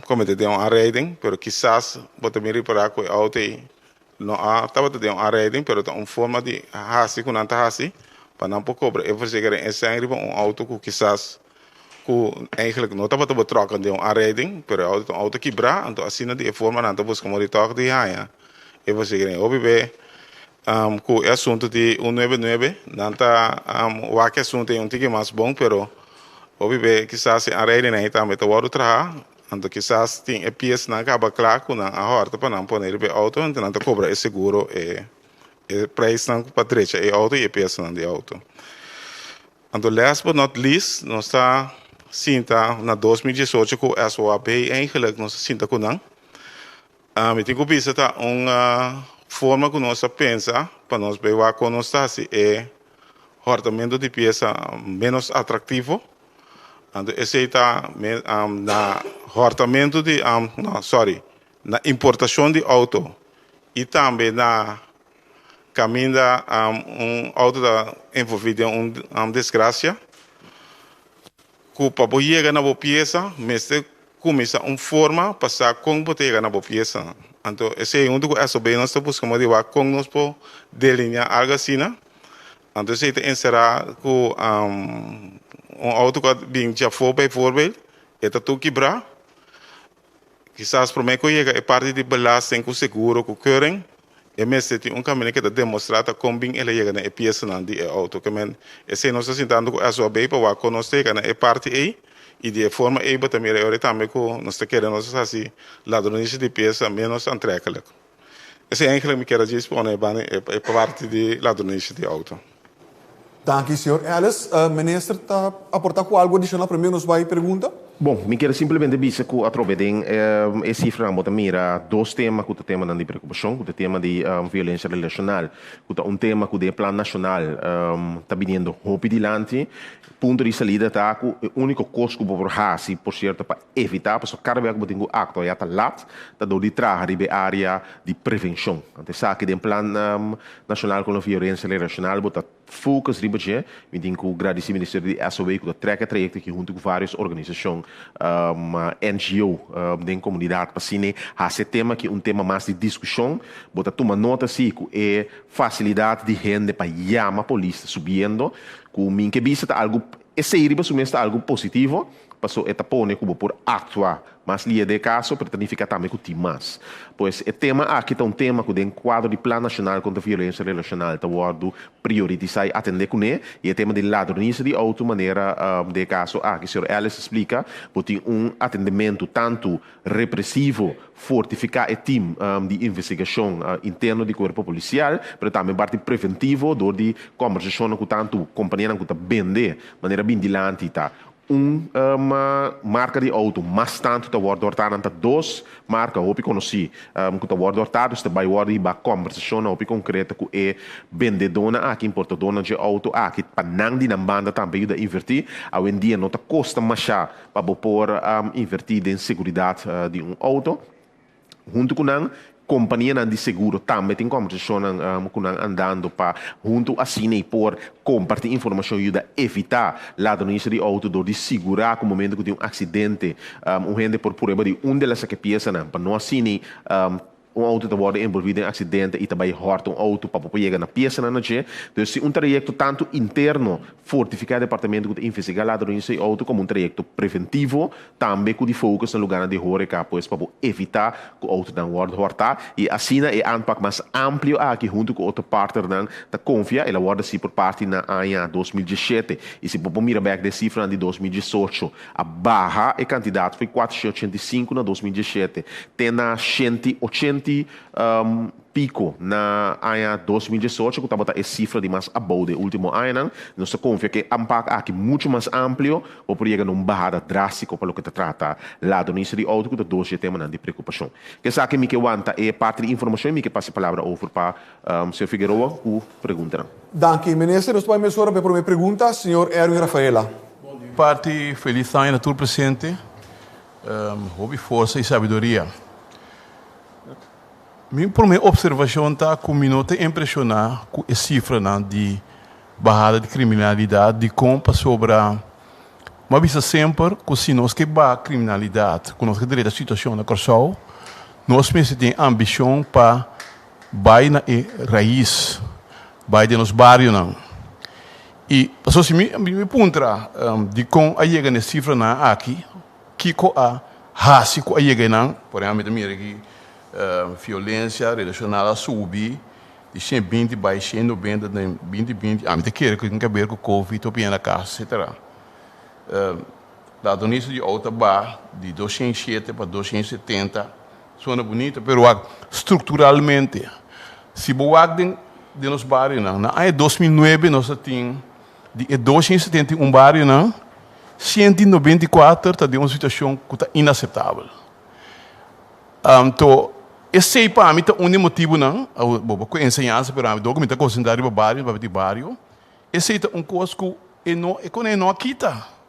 komete den un aanrijding, pero kisas bo ta bin ripará ku e outo ei no a tabata den un aanrijding, pero ta un forma di hasi ku nan ta hasi pa nan por kobra e verzekering esei riba un outo ku kisas ku eigenlijk no tabata betrokken den un aanrijding, pero e outo ta un outo kibrá, anto asina di e forma nan ta buska modo di tòg di haña e verzekering. Hopi be Ku e asuntu di un nuebe nuebe, nan ta wak e asuntu ei un tiki mas bon, pero hopi be kisas e aanrijdingnan ei tambe ta wòrdu traha. Anto kisas tin e piesanan kaba kla ku nan a hòrta pa nan pone riba e outo, anto nan ta kobra e seguro e e preisnan pa drecha e outo i e piesanan di outo. Anto last but not least nos ta sinta na 2018 ku SOAB eigenlijk nos a sinta ku nan. Mi tin ku bisa ta un forma ku nos a pensa pa nos bay wak kon nos ta hasi e hòrtamentu di piesa ménos atraktivo. Anto esei ta na hòrtamentu di no sòri na importashon di outo i tambe na kaminda un outo ta envolví den un desgrasia ku pa bo yega na bo piesa mester kuminsá un forma pa sa kon bo ta yega na bo piesa. Anto esei huntu ku SOB nos ta buska modo di wak kon nos por delineá algu asina. Anto esei ta enserá ku un outo ku a bin djafó bijvoorbeeld e ta tur kibrá. Kisas promé ku yega e parti di belasting ku seguro ku keuring e mester tin un kaminda ku ta demostrá ta kon bin el a yega na e piesanan di e outo. Ke men esei nos ta sintando ku SOAB pa wak kon nos ta yega na e parti ei i di e forma ei bo ta mira e ora tambe ku nos ta kere nos a hasi ladronisia di piesa ménos antrekkelik. Esei eigenlijk mi kier a djis pone banda e parti di ladronisia di outo. Danki señor Ellis. Minister ta aporta cu algo adicional prome nos bay pregunta? Bon, mi kier simplemente bisa cu atrobe den e cifranan bo ta mira dos tema cu ta temanan di preocupacion, cu ta e tema di violencia relacional, cu ta un tema cu den e plan nacional ta biniendo hopi dilanti. Punto di salida ta cu e unico cos cu bo por haci, por cierto, pa evita, pasobra cada bia cu bo tin cu actua ya ta lat, ta dor di traha riba e area di prevencion. Anto esaki den plan Nacional con la violencia relacional bo ta focus riba dje. Mi tin cu gradici Ministerio di SOW cu ta trek e trayecto aki hunto cu varios organisacion NGO den comunidad pa asina haci e tema aki un tema mas di discusion. Bo ta tuma nota si cu e facilidad di hende pa yama polis ta subiendo cu mi ke bisa ta algo esey riba su mes ta algo positivo paso e ta pone cu bo por actua Mas lia den e kaso, pero ta nifiká tambe ku tin mas. Pues e tema aki ta un tema ku den kuadro di Plan Nashonal kontra Violensia Relashonal ta wòrdu prioritisá i atendé kuné. I e tema di ladronisia di outo manera den e kaso aki señor Ellis a splika, bo tin un atendementu tantu represivo, fortifiká e tim di investigashon interno di kuerpo polisial, pero tambe parti preventivo dor di kòmbersashonnan ku tantu kompanianan ku ta bende manera bin dilanti ta Un marka di outo mas tantu ta wòrdu hòrtá, nan ta dos marka hopi konosí ku ta wòrdu hòrtá, dus ta bai wòrdu hiba kòmbersashonnan hopi konkreto ku e bendedónan aki, importadónan dje outo aki, pa nan di nan banda tambe yuda invertí. Awendia no ta kosta mashá pa bo por invertí den seguridat di un outo. Huntu ku nan, kompanianan di seguro tambe tin kòmbersashonnan ku nan andando pa huntu asina i por kompartí informashon yuda evitá ladronisia di outo dor di sigurá ku momento ku tin un aksidente un hende por prueba di un de las ke piesanan pa no asina un outo ta wòrdu envolví den aksidente i ta bai hòrta un outo pa bo por yega na piesanan na dje. Dus si un trayekto tantu interno fortifiká e departamento ku ta investigá ladronisia di outo komo un trayekto preventivo Tambe ku di focus na lugarnan di horeca pues pa bo evita ku autonan wòrdu hòrtá i asina e aanpak mas amplio aki huntu ku otro partnernan ta konfia el a wòrdu hasi por parti na aña 2017 i si bo por mira bèk den sifranan di 2018 a baha e kantidat foi 485 na 2017 te na 180 Pico na aña 2018 cu tabata e cifra di mas abou den ultimo añanan. Nos ta confia cu e aanpak aki mucho mas amplio bo por yega na un bahada drastico pa loke ta trata ladronisia di auto cu ta dos dje temanan di preocupacion. Cu esaki mi ke wanta e parti di informacion y mi ke pasa e palabra over pa señor Figueroa cu preguntanan. Danki, Minister. Nos ta bai mesora pa e prome pregunta, señor Erwin Rafaela. Parti feliz aña na tur presente. Hopi forsa y sabiduria. Mi promé observashon ta ku mi no ta impreshoná ku e sifranan di bahada di kriminalidat. Dikon? Pasobra mi a bisa semper ku si nos ke baha kriminalidat, ku nos ke dreta situashon na Kòrsou, nos mester tin ambishon pa bai na e rais, bai den nos barionan. I pasobra si mi puntra dikon a yega na e sifranan aki, Kiko a hasi ku a yega einan? Por ehempel, mi ta mira aki violensia relashonal a subi di 120 bai 190 den 2020. Ami ta kere ku tin kaber ku covid, hopi hende na kas, etcetera. Ladronisia di outo a baha di 207 pa 270, suena bunita, pero wak strukturalmente, si bo wak den den nos barionan, na aña 2009 nos a tin di e 271 barionan, 194 ta den un situashon ku ta inaseptabel. Anto esei pa mi ta un di e motibunan, bo bo ku enseñansa, pero ami dor ku mi ta konsentrá riba bario, papia di bario, esei ta un kos ku e no e kone no a kita.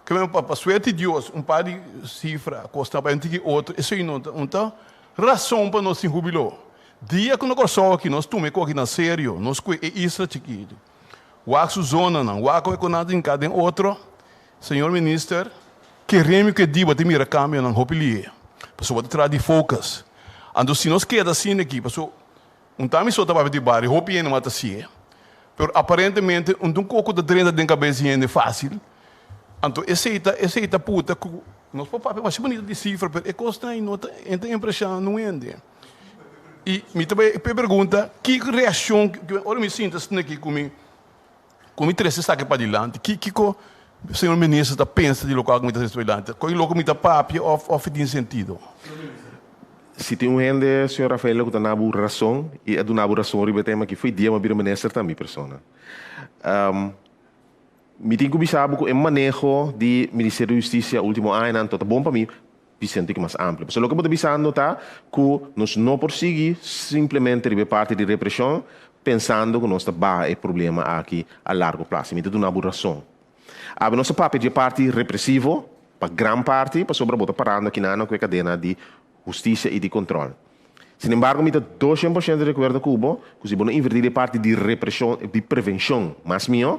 Ke men pa suerte di Dios un par di sifra kos ta bai un tiki otro, esei no ta un ta rason pa nos tin hubiló. Dia ku na Kòrsou aki nos tuma e kos aki na serio, nos kue e isla chikitu, wak su zonanan, wak kon e konan ta hinká den otro, Señor Minister, kere mi ku e di bo ta mira kambionan hopi lihe, pasobra bo ta traha di focus. Anto si nos keda asina aki, pasobra un ta mi so ta papia di bario, hopi hende mas ta si'e, pero aparentemente un ta un kos ku ta drenta den kabes di hende fásil. Anto esei ta esei ta puta ku nos por papia masha bunita di sifra, pero e kosnan ei no ta e ta impresiona nun hende. I mi ta bai pregunta ki reakshon ora mi sinta asina aki ku mi Ku mi trese esaki padilanti? Ki kiko señor minister ta pensa di lokual ku mi ta trese padilanti? Koe loko mi ta papia òf òf e tin sentido? Si tin un hende, señor Rafaela, ku ta na bo rason i a duna bo rason riba e tema aki, fo'i dia mi a bira minister ta mi persona. Mi tin ku bisa bo ku e maneho di Ministerio di Hustisia ultimo añanan ta bon pa mi bisa un tiki mas amplio. Pasobra loke bo ta bisando ta ku nos no por sigui simplemente riba e parti di represhon pensando ku nos ta baha e problema aki a largo plaso. Mi ta duna bo rason. Awe nos ta papia di e parti represivo pa gran parti pasobra bo ta parando akinan ku e kadena di hustisia i di kontrol. Sinembargo mi ta 200% di akuerdo ku bo ku si bo no invertí den e parti di represhon di prevenshon mas mihó,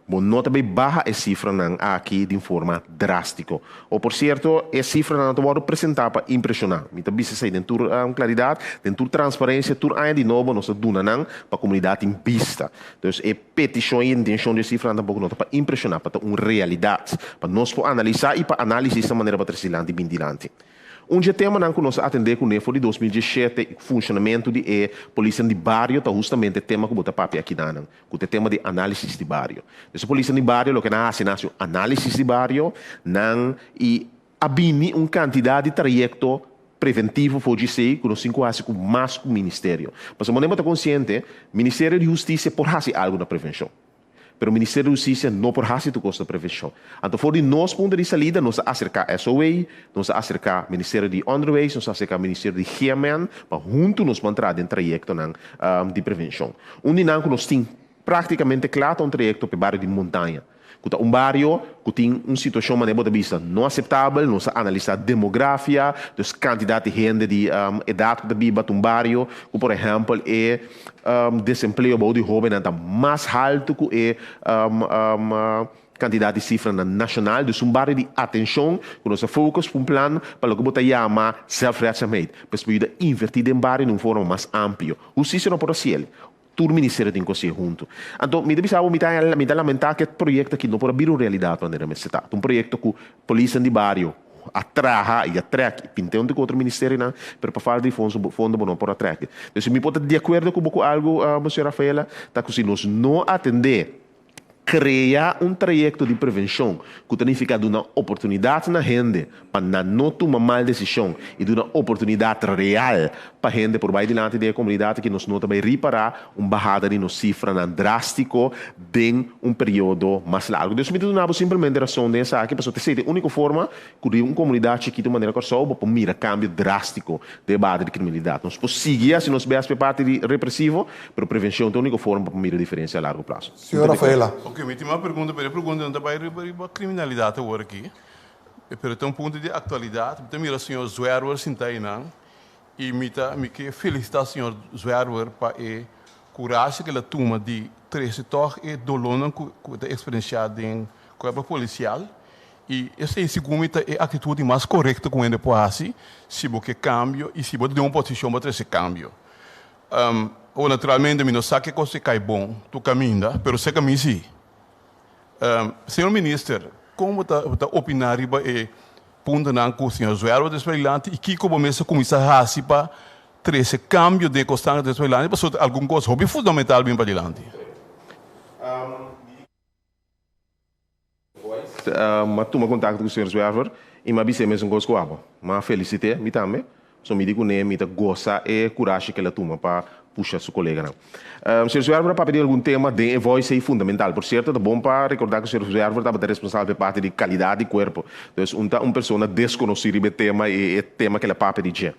Bo no ta bay baha e cifranan aki di un forma drastico. O por cierto, e cifranan no ta wordo presenta pa impresiona. Mi ta bisa esey den tur claridad, den tur transparencia, tur aña di nobo nos ta duna nan pa comunidad tin bista. Dus e peticion y intencion di e cifranan tampoco no ta pa impresiona, pa ta un realidad, pa nos por analisa y pa analisis ta manera pa trece dilanti y bin dilanti. Un dje temanan ku nos a atendé kuné for di 2017 i ku funshonamentu di e polisnan di bario ta hustamente e tema ku bo ta papia akinanan, ku ta e tema di análisis di bario. Dus e polisnan di bario loke nan a hasi, nan a hasi un análisis di bario, nan i a bini un kantidat di trayekto preventivo for djesei ku nos tin ku hasi ku mas ku ministerio. Pasobra bo ta konsiente, Ministerio di Hustisia por hasi algu na prevenshon. Pero Ministerio di Hustisia no por hasi tur kos na prevenshon. Anto for di nos punto di salida nos a aserká SOA, nos a aserká Ministerio di Onderwijs, nos a aserká Ministerio di GMN pa huntu nos ban traha den trayektonan di prevenshon. Un di nan ku nos tin práktikamente kla ta un trayekto pa e bario di Montaña, ku ta un bario ku tin un situashon manera bo ta bisa no aseptabel, nos a analisá demografia, dus kantidat di hende di edat ku ta biba ta un bario ku por ehèmpel e Desempleo bou di hóbennan ta mas haltu ku e kantidat di sifranan nashonal. Dus un bario di atenshon ku nos a focus pa un plan pa loke bo ta yama zelfredzaamheid. Pues pa yuda invertí den bario den un forma mas amplio. Hustisia no por hasi el. Tur ministerio tin ku hasié huntu. Anto mi ta bisa bo mi ta mi ta lamentá ku e proyekto aki no por a bira un realidat manera mester ta. Ta un proyekto ku polisnan di bario a traha y a trek y pinte hunto cu otro ministerionan, pero pa falta di fondo, fondo bo no por a trek. Entonces mi por ta di acuerdo cu bo cu algo, Monsieur Rafaela, ta cu si nos no atende crea un trayecto di prevencion cu ta nifica duna oportunidad na hende pa nan no tuma mal decision y duna oportunidad real pa hende por bay dilanti den e comunidad aki nos no ta bay ripara un bahada di nos cifranan drastico den un periodo mas largu. Dus mi ta duna bo simpelmente rason den esaki, pasobra ta esei ta e úniko forma ku den un komunidat chikitu manera Kòrsou bo por mira kambio drástiko den e base di kriminalidat. Nos por sigui hasi nos bèst pa e parti di represivo, pero prevenshon ta e úniko forma pa por mira diferensia a largo plaso. Señor Rafaela. Ok, mi tin mas pregunta, pero e pregunta no ta bai riba riba kriminalidat awor aki, pero ta un punto di aktualidat. Mi ta mira señor Zwerwer sinta einan i mi ta mi ke felisitá señor Zwerwer pa e Kurashi ku el a tuma di trese tòg e dolónan ku e ta eksperensiá den kuerpo polisial i esei segun mi ta e aktitut di mas korekto ku hende por hasi si bo ke kambio i si bo ta den un posishon pa trese kambio. Awor naturalmente mi no sa ke kos ta kai bon tur kaminda pero seka mi si. Señor Minister, kon bo ta bo ta opiná riba e puntonan ku señor Zwerwer ta trese dilanti i kiko bo mes a kuminsá hasi pa Trese kambio den e kosnan ku ta trese padilanti pasobra algun kos hopi fundamental bin padilanti. honest, m'a tuma kontakto ku señor Zwerver i m'a bis'é mesun kos ku abo. M'a felisit'é, mi tambe. So mi di kuné mi ta gosa e kurashi ku el a tuma pa pusha su koleganan. Señor Zwerver a papia di algun tema den e voice ei fundamental. Por sierto, ta bon pa rekordá ku señor Zwerver tabata responsabel pa e parti di kalidat di kuerpo. Dus un ta un persona deskonosí riba e tema i e tema ku el a papia di dje.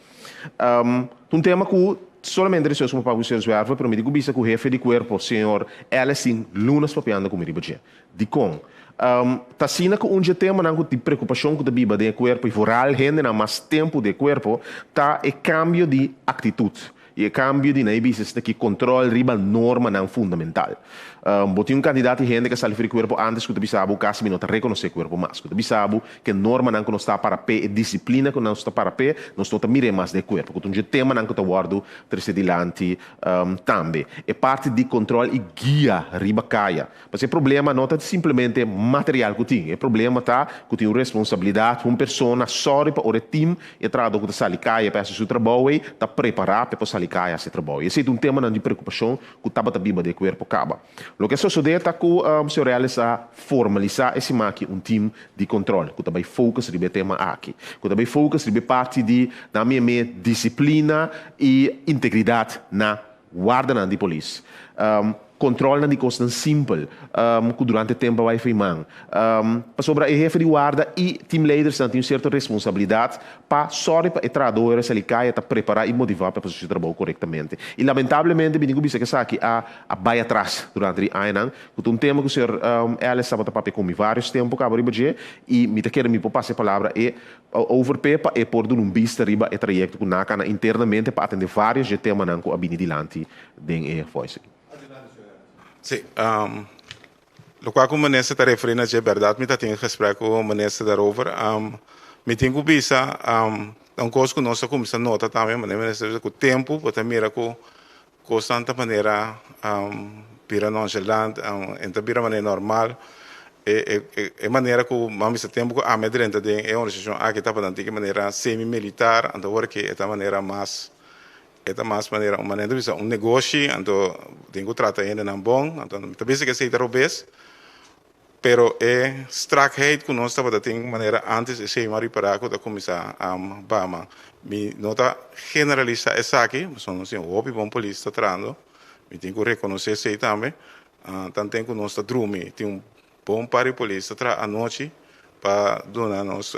Ta un tema ku solamente despues ku mi a papia ku señor Zwerver, pero mi tin ku bisa ku hefe di kuerpo, señor Ellis tin lunas papiando ku mi riba dje. Dikon? Ta asina ku un dje temanan ku di preokupashon ku ta biba den e kuerpo i vooral hendenan mas tempu den e kuerpo ta e kambio di aktitut i e kambio di nan e bisa esaki kontrol riba normanan fundamental. Bo tin un kantidat di hende ku a sali for di kuerpo antes ku ta bisa bo kasi mi no ta rekonosé e kuerpo mas, ku ta bisa bo ku e normanan ku nos ta para p'e, e disiplina ku nos ta para p'e, nos no ta mir'é mas den e kuerpo, ku ta un dje temanan ku ta wòrdu trese dilanti tambe. E parti di kontrol i guia riba kaya. Pasobra e problema no ta simplemente material ku tin, e problema ta ku tin un responsabilidat, un persona sòri pa ora e tim e trahadó ku ta sali kaya pa hasi su trabou ei ta prepará pa e por sali kaya hasi e trabou. I esei ta un temanan di preokupashon ku tabata biba den e kuerpo kaba. Loke a sosodé ta ku señor Ellis a formalisá e siman aki un tim di kontròl ku ta bai focus riba e tema aki, ku ta bai focus riba e parti di nan meme disiplina i integridat na wardanan di polis. Controlnan di cosnan simpel cu durante tempo a bay fey man. Pasobra e hefe di warda y teamleidersnan tin un cierto responsabilidad pa sorry pa e trahador sali caya ta prepara y motiva pa e haci su trabou corectamente. Y lamentablemente mi tin cu bisa cu esaki a a bay atras durante di añanan cu ta un tema cu señor Ellis tabata papia cu mi varios tempo caba riba dje y mi ta kere mi por pasa e palabra e Over p'e pa e por duna un bista riba e trayekto ku nan a kana internamente pa atende vários dje temanan ku a bini dilanti den e voice aki. Sí, lokual ku minister ta referí na dje bèrdat mi ta tin gesprek ku minister daarover. Mi tin ku bisa ta un kos ku nos a kuminsá nota tambe, manera minister bisa ku tempu bo ta mira ku Kosnan ta manera bira nonchalant, en ta bira manera normal. E manera ku bo a mester tempu ku ami a drenta den e organisashon aki tabata tin ki manera semi militar, anto awor aki e ta manera mas, e ta mas manera un manera ta bisa un negoshi, anto tin ku trata hendenan bon, anto mi ta bisa ku esei ta robes. Pero e strakheid ku nos tabata tin manera antes esei mi a ripará ku ta kuminsá bama. Mi no ta generalisá esaki, pasobra nos tin hopi bon polis ta trahando, mi tin ku rekonosé esei tambe. Tanten ku nos ta drumi tin un bon par di polis ta traha anochi pa duna nos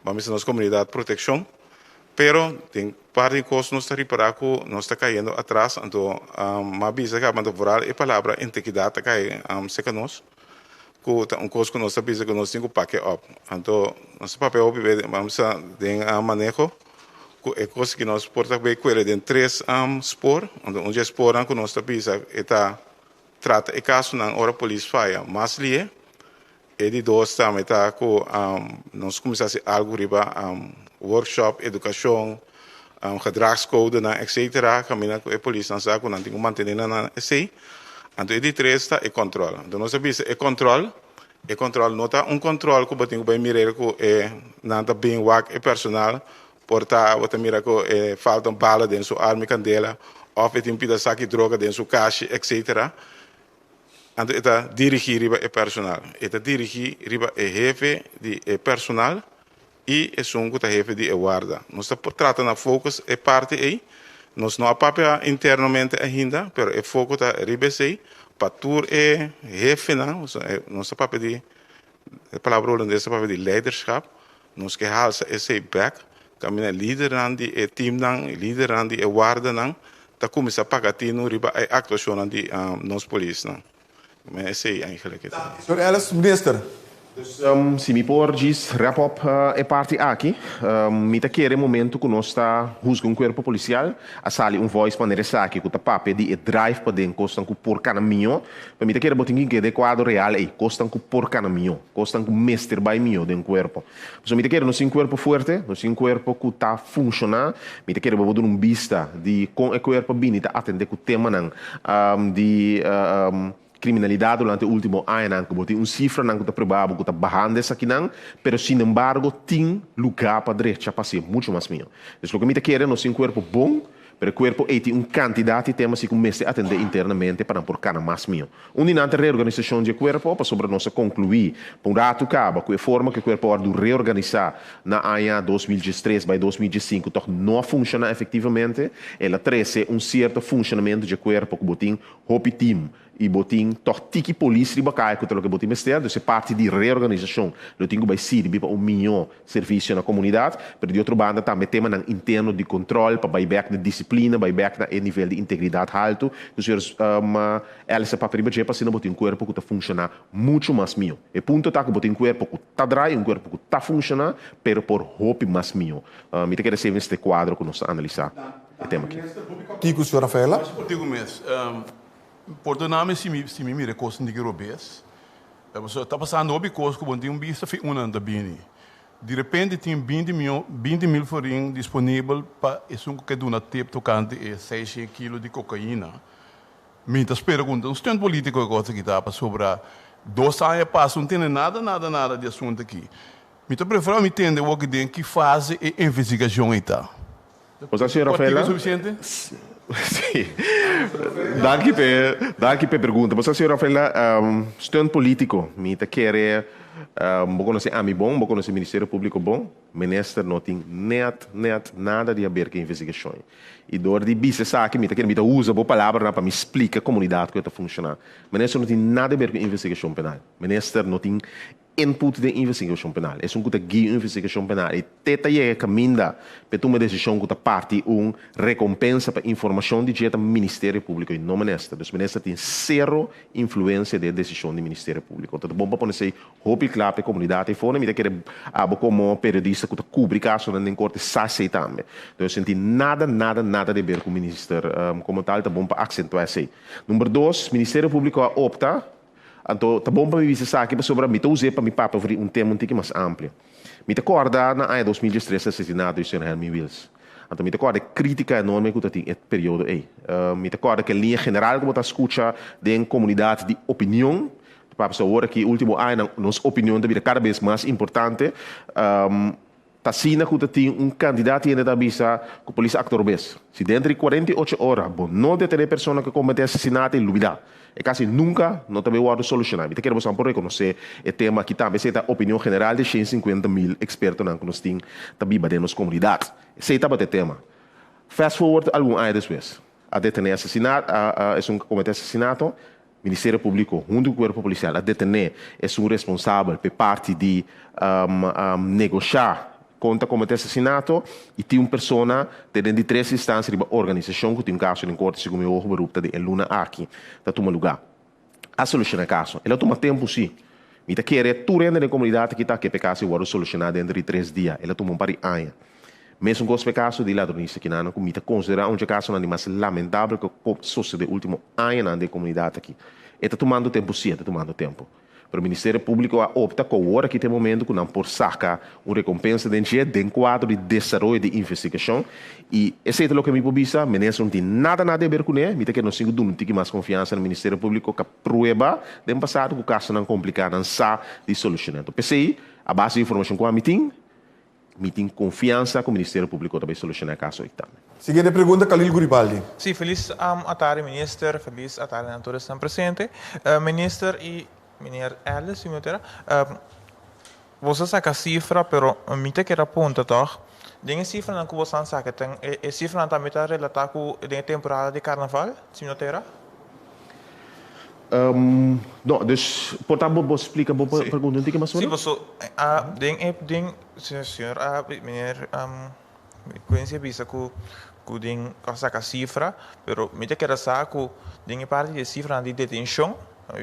ban bisa nos komunidat protekshon. Pero den par di kos nos ta ripará ku nos ta kayendo atras, anto m'a bisa kaba anto vooral e palabra integridat ta kai serka nos, ku ta un kos ku nos ta bisa ku nos tin ku pake op. Anto nos ta papia hopi be ban bisa den maneho ku e kos ku nos por ta bay kuere den tres spoor, anto un di e spoornan ku nos ta bisa e ta trata e kasonan ora polis faya mas lihe. E di dos tambe ta ku nos kuminsá hasi algu riba workshop, edukashon, gedragskodenan etcetera kaminda ku e polisnan sa ku nan tin ku mantené nan esei. Anto e di tres ta e kòntròl. Anto nos a bisa e kòntròl, e kòntròl no ta un kòntròl ku bo tin ku bai mir'é ku e nan ta bin wak e personal por ta bo ta mira ku e falta un bala den su arma i kandela òf e tin pida saki droga den su kashi etcetera. Anto e ta dirigí riba e personal. E ta dirigí riba e hefe di e personal i esun ku ta hefe di e warda. Nos ta trata na focus e parti ei. Nos no a papia internamente ainda, pero e foko ta riba esei pa tur e hefenan, nos ta papia di, e palabra hulandes ta papia di leiderschap, nos ke halsa esei bèk Kaminda lidernan di e timnan i lidernan di e wardanan ta kuminsá paga tinu riba e aktuashonnan di nos polisnan. Men esei eigenlijk e ta. Señor Ellis, Minister. Dus si mi por djis wrap up e parti aki, mi ta kere momento ku nos ta husga un kuerpo polisial, a sali un voice manera esaki ku ta papia di e drive paden kosnan ku por kana mihó, pero mi ta kere bo tin ki keda e kuadro real ei, kosnan ku por kana mihó, kosnan ku mester bai mihó den kuerpo. Pasobra mi ta kere nos tin un kuerpo fuerte, nos tin un kuerpo ku ta funshoná. Mi ta kere bo bo duna un bista di kon e kuerpo a bini ta atendé ku temanan di kriminalidat durante e último añanan, ku bo tin un sifranan ku ta prueba bo ku ta bahando esakinan, pero sinembargo tin lugá pa drecha pa hasié muchu mas mihó. Dus loke mi ta kere, nos tin un kuerpo bon. Pero e kuerpo ei tin un kantidat di tema si ku mester atendé internamente pa nan por kana mas mihó. Un di nan ta reorganisashon di e kuerpo, pasobra nos a konkluí pa un ratu kaba ku e forma ku e kuerpo a wòrdu reorganisá na aña 2013 bai 2015 tòg no a funshoná efektivamente. El a trese un sierto funshonamentu dje kuerpo ku bo tin hopi tim i bo tin tòg tiki polis riba kaya ku ta loke bo tin mester. Dus e parti di reorganisashon lo tin ku bai sirbi pa un mihó servisio na komunidat, pero di otro banda tambe temanan interno di kontròl pa bai bèk na disiplina, bai bèk na e nivel di integridat haltu ku señor Ellis a papia riba dje pa asina bo tin un kuerpo ku ta funshoná muchu mas mihó. E punto ta ku bo tin un kuerpo ku ta drai, un kuerpo ku ta funshoná, pero por hopi mas mihó. Mi ta kere esei mester kuadro ku nos ta analisá e tema aki. Kiko, señor Rafaela? Kiko mes. Pordona mi si mi si mi mira e kos di robes. Pasobra ta pasando hopi kos ku bo no tin un bista fi unda nan ta bini. Di repente tin binti mion 20.000 florin disponibel pa esun ku ke duna tip tokante e 600 kilo di kokaina. Mi ta spera ku no ta un stunt politiko e kos aki ta pasobra dos aña pasa no tende nada nada nada di asuntu aki. Mi ta prefera mi tende awor aki den ki fase e investigashon ei ta. Bo sa, señor Rafaela? Partido suficiente? Sí. Danki p'e, danki p'e pregunta. Bo sa, señor Rafaela, stunt politico. Mi ta kere, bo conoce ami bon, bo conoce Ministerio Publico bon. Minister no tin net, net nada di haber cu e investigacion. Y door di bisa esaki, mi ta kere, mi ta usa bo palabranan pa mi splica comunidad con e ta funciona. Minister no tin nada di haber cu investigacion penal. Minister no tin input den investigashon penal. Esun ku ta guia un investigashon penal i te ta yega kaminda pa e tuma desishon ku ta parti un rekompensa pa informashon di dje ta Ministerio Públiko i no minister. Dus minister tin sero influensia den e desishon di Ministerio Públiko. Ta bon pa pone esei hopi kla pa e komunidat ei for. Mi ta kere abo komo periodista ku ta kubri kasonan den korte sa esei tambe. Dus no tin nada, nada, nada di aber ku minister komo tal. Ta bon pa aksentuá esei. Number dos, Ministerio Públiko a opta. Anto ta bon pa mi bisa esaki pasobra mi ta us'é pa mi papia over di un tema un tiki mas amplio. Mi ta kòrda na aña 2013 asesinato di señor Herman Wiels. Anto mi ta kòrda e krítika enorme ku ta tin e periodo ei. Mi ta kòrda ku e liña general ku bo ta skucha den komunidat di opinion, ta papia pasobra awor aki último añanan nos opinion ta bira kada bes mas importante, Ta asina ku ta tin un kantidat di hende ta bisa ku polis a aktua robes. Si denter di 48 ora bo no detené persona ku a kometé asesinato i lubidá, e kasi nunka no ta bay wòrdu solushoná. Mi ta kere boso por rekonosé e tema aki tambe. Esei ta opinion general di 150 mil ekspertonan ku nos tin ta biba den nos komunidat. Esei tabata e tema. Fast forward algun aña despues, a detené asesinato, esun ku a kometé asesinato, Ministerio Públiko huntu ku Kuerpo Polisial a detené esun responsabel p'e parti di negoshá kon ta kometé asesinato i tin un persona te den di tres instansia riba organisashon ku tin un kaso den korte segun mi hoge beroep ta den e luna aki ta tuma lugá. A solushoná e kaso. El a tuma tempu sí. Mi ta kere tur hende den komunidat aki ta ke p'e kaso i wòrdu solushoná denter di tres dia. El a tuma un par di aña. Mesun kos p'e kaso di ladronista kinanan ku mi ta konsiderá un dje kasonan di mas lamentabel ku a sosodé último añanan den komunidat aki. E ta tumando tempu? Sí, e ta tumando tempu. Pero Ministerio Públiko a opta ku awor aki ta e momentu ku nan por saka un rekompensa den dje den kuadro di desaroyo di investigashon. I esei ta loke mi por bisa, Minister no tin nada nada di aber kuné. Mi ta kere nos tin ku duna un tiki mas konfiansa na Ministerio Públiko ku a prueba den pasado ku kasonan kompliká nan sa di solushoná. Enton p'esei, a base di informashon ku ami tin, Mi tin konfiansa ku Ministerio Públiko ta bai solushoná e kaso ei tambe. Siguiente pregunta, Khalil Guribaldi. Sí, felis atardi minister, felis atardi na tur esnan presente. Minister y meneer Ellis, si mi no ta era, boso a saca cifra pero mi ta kere apunta toch, den e cifranan cu boso a saca ten e cifranan tambe ta relata cu den e temporada di carnaval, si mi no ta era? No, dus por ta bo splika bo pregunta un tiki mas ora? Sí, paso den e den señor a meneer Quincy a bisa ku ku den a saka sifra, pero mi ta kere sa ku den e parti di e sifranan di detenshon,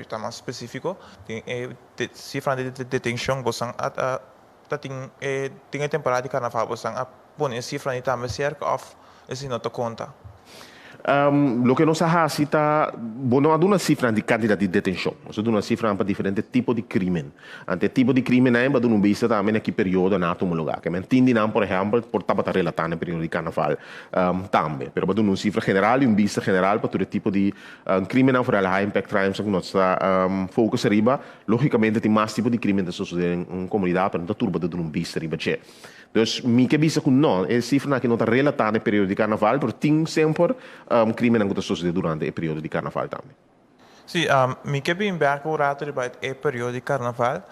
ta mas spesifiko, den e sifranan di detenshon bosan a ta tin e den e temporada di karnaval bosan a pone e sifranan di tambe serka òf esei no ta konta? Loke nos a hasi ta, bo no a duna sifranan di kantidat di detenshon. Nos a duna sifranan pa diferente tipo di krimen. Ante e tipo di krimennan bo a duna un bista tambe na ki periodo nan a tuma lugá. Ke men tin di nan, por ehèmpel, por tabata relatá na e periodo di karnaval tambe. Pero bo a duna un sifra general i un bista general pa tur e tipo di krimennan, foral high impact crimes ku nos ta focus ariba. Lógikamente tin mas tipo di krimen ta sosodé den un komunidat, pero no ta tur bo ta duna un bista riba dje. Dus mi ke bisa ku no, e sifranan aki no ta relatá na e periodo di karnaval, pero tin semper krimennan ku ta sosodé durante e periodo di karnaval tambe. Sí, mi ke bin bek un rato riba e periodo di karnaval.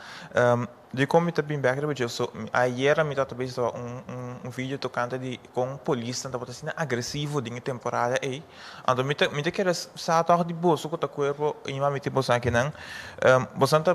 Dikon mi ta bin bek riba dje? So, ayera mi tabata bezig ta wak un video tokante di kon polisnan tabata asina agresivo den e temporada ei. Anto mi ta mi ta kere sa tòg di boso ku ta kuerpo i mi tin boso akinan. Boso ta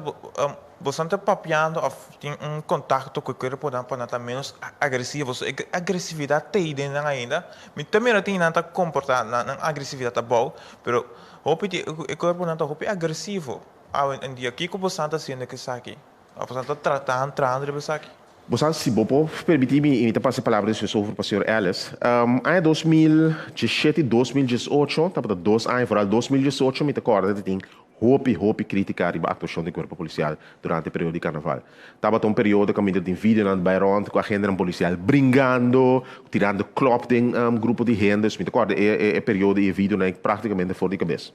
boso ta papiando òf tin un kontakto ku e kuerponan pa nan ta ménos agresivo? So e agresividat t'ei den nan ainda? Mi ta mira tin nan ta komportá nan agresividat abou, pero hopi di e kuerponan ta hopi agresivo. Awe en dia, kiko bosan ta hasiendo ku esaki? Òf bosan ta tratando, trahando riba esaki? Bosan, si bo por permití mi, i mi ta pasa e palabra despues over pa señor Ellis. Aña 2017 i 2018 tabata dos aña, foral 2018 mi ta kòrda ta tin hopi, hopi krítika riba aktuashon di kuerpo polisial durante e periodo di karnaval. Tabata un periodo kaminda tin videonan bai rònt ku agentenan polisial bringando, tirando klòp den grupo di hende. Mi ta kòrda e periodo i e videonan práktikamente for di kabes.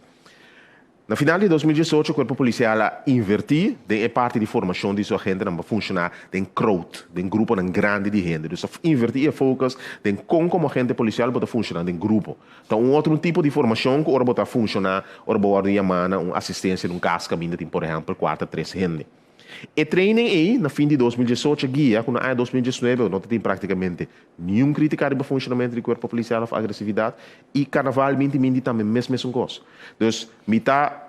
Na final di 2018 Cuerpo Policial a inverti den e parti di formacion di su agentenan pa funciona den crowd, den gruponan grandi di hende. Dus a inverti i a focus den con como agente policial bo ta funciona den grupo. Ta un otro un tipo di formacion cu ora bo ta funciona ora bo wordo yama na un asistencia den un cas caminda tin por ehempel cuater tres hende. E training ei na fin di 2018 a guia ku na aña 2019 no ta tin praktikamente niun kritika riba funshonamentu di kuerpo polisial òf agresividat i karnaval minti minti tambe mes mesun kos. Dus mi ta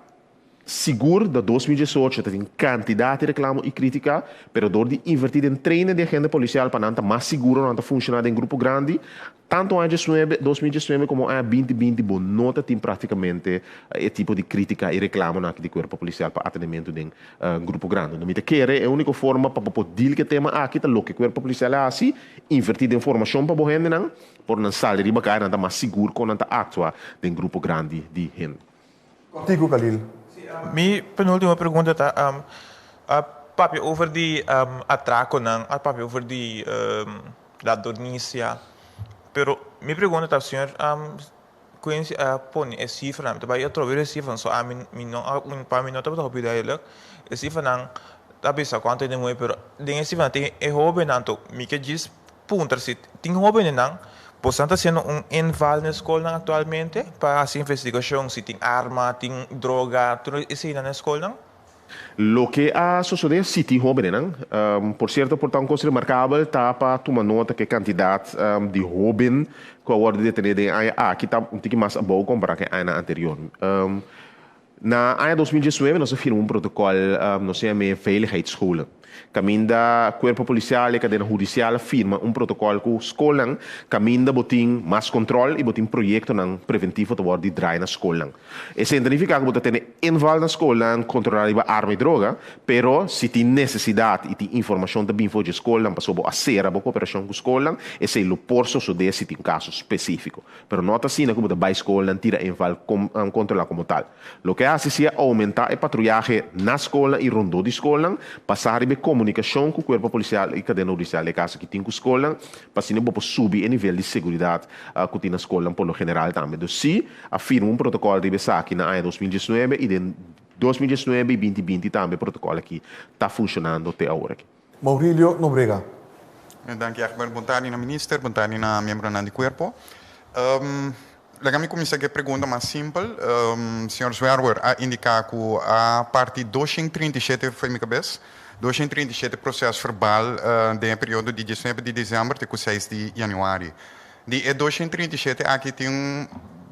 sigur da 2018 ta tin kantidat di reklamo i kritika pero dor di inverti den training di agente polisial pa nan ta mas sigur ora nan ta funshoná den grupo grandi Tantu aña diesnuebe, 2019 komo aña binti binti bo no ta tin praktikamente e tipo di kritika i reklamonan aki di kuerpo polisial pa atendementu den grupo grandi. No mi ta kere e uniko forma pa bo por deal ku e tema aki ta loke kuerpo polisial a hasi, inverti den formashon pa bo hendenan por nan sali riba kaya nan ta mas sigur kon nan ta aktua den grupo grandi di hende. Kòrtiku Khalil. Mi penultimo pregunta ta, a papia over di atrakonan, a papia over di Ladronisia. Pero mi pregunta ta, señor Quincy a pone e cifranan, mi ta bai atrobe e cifranan, so ami mi no a, pa mi no tabata hopi duidelijk. E cifranan ta bisa cuanto hende muhe, pero den e cifranan tin e hobennan to. Mi ke djis puntra si tin hobennan, boso ta haciendo un inval na e scolnan actualmente pa haci investigacion si tin arma, tin droga, tur eseinan na e scolnan? Loke a sosodé si tin hóbennan. Por sierto por ta un kos remarkabel ta pa tuma nota ku e kantidat di hóben ku a wòrdu detené den e aña aki ta un tiki mas abou kompará ku e añanan anterior. Na aña 2019 nos a firma un protokòl nos a yam'é Veiligheidsscholen kaminda kuerpo polisial i kadena hudisial a firma un protokòl ku skolnan kaminda bo tin mas kontròl i bo tin proyektonan preventivo ta wòrdu di drai na skolnan. Esei ta nifiká ku bo ta tene inval na skolnan, kontrolá riba arma i droga, pero si tin nesesidat i tin informashon ta bin for dje skolnan pasobra bo a sera bo koperashon ku skolnan, esei lo por sosodé si tin un kaso spesífiko. Pero no ta asina ku bo ta bai skolnan tira inval kontrolá komo tal. Loke a hasi si a oumentá e patruyahe na skolnan i rondó di skolnan, basá riba e komunikashon ku kuerpo polisial i kadena hudisial e kaso ki tin ku skolnan, pa asina bo por subi e nivel di seguridat ku tin na skolnan por lo general tambe. Dus si a firma un protokòl riba esaki na aña 2019 i den 2019 i 2020 tambe e protokòl aki ta funshonando te awor aki. Maurilio Nobrega. Danki Egbert. Bon tardi na minister, bon tardi na miembronan di cuerpo. Laga mi cuminsa cu e pregunta mas simpel. Señor Zwerwer a indica cu a parti 237, fo'i mi cabes, 237 proces verbal den e periodo di 19 di december te cu 6 di januari. Di e 237 aki tin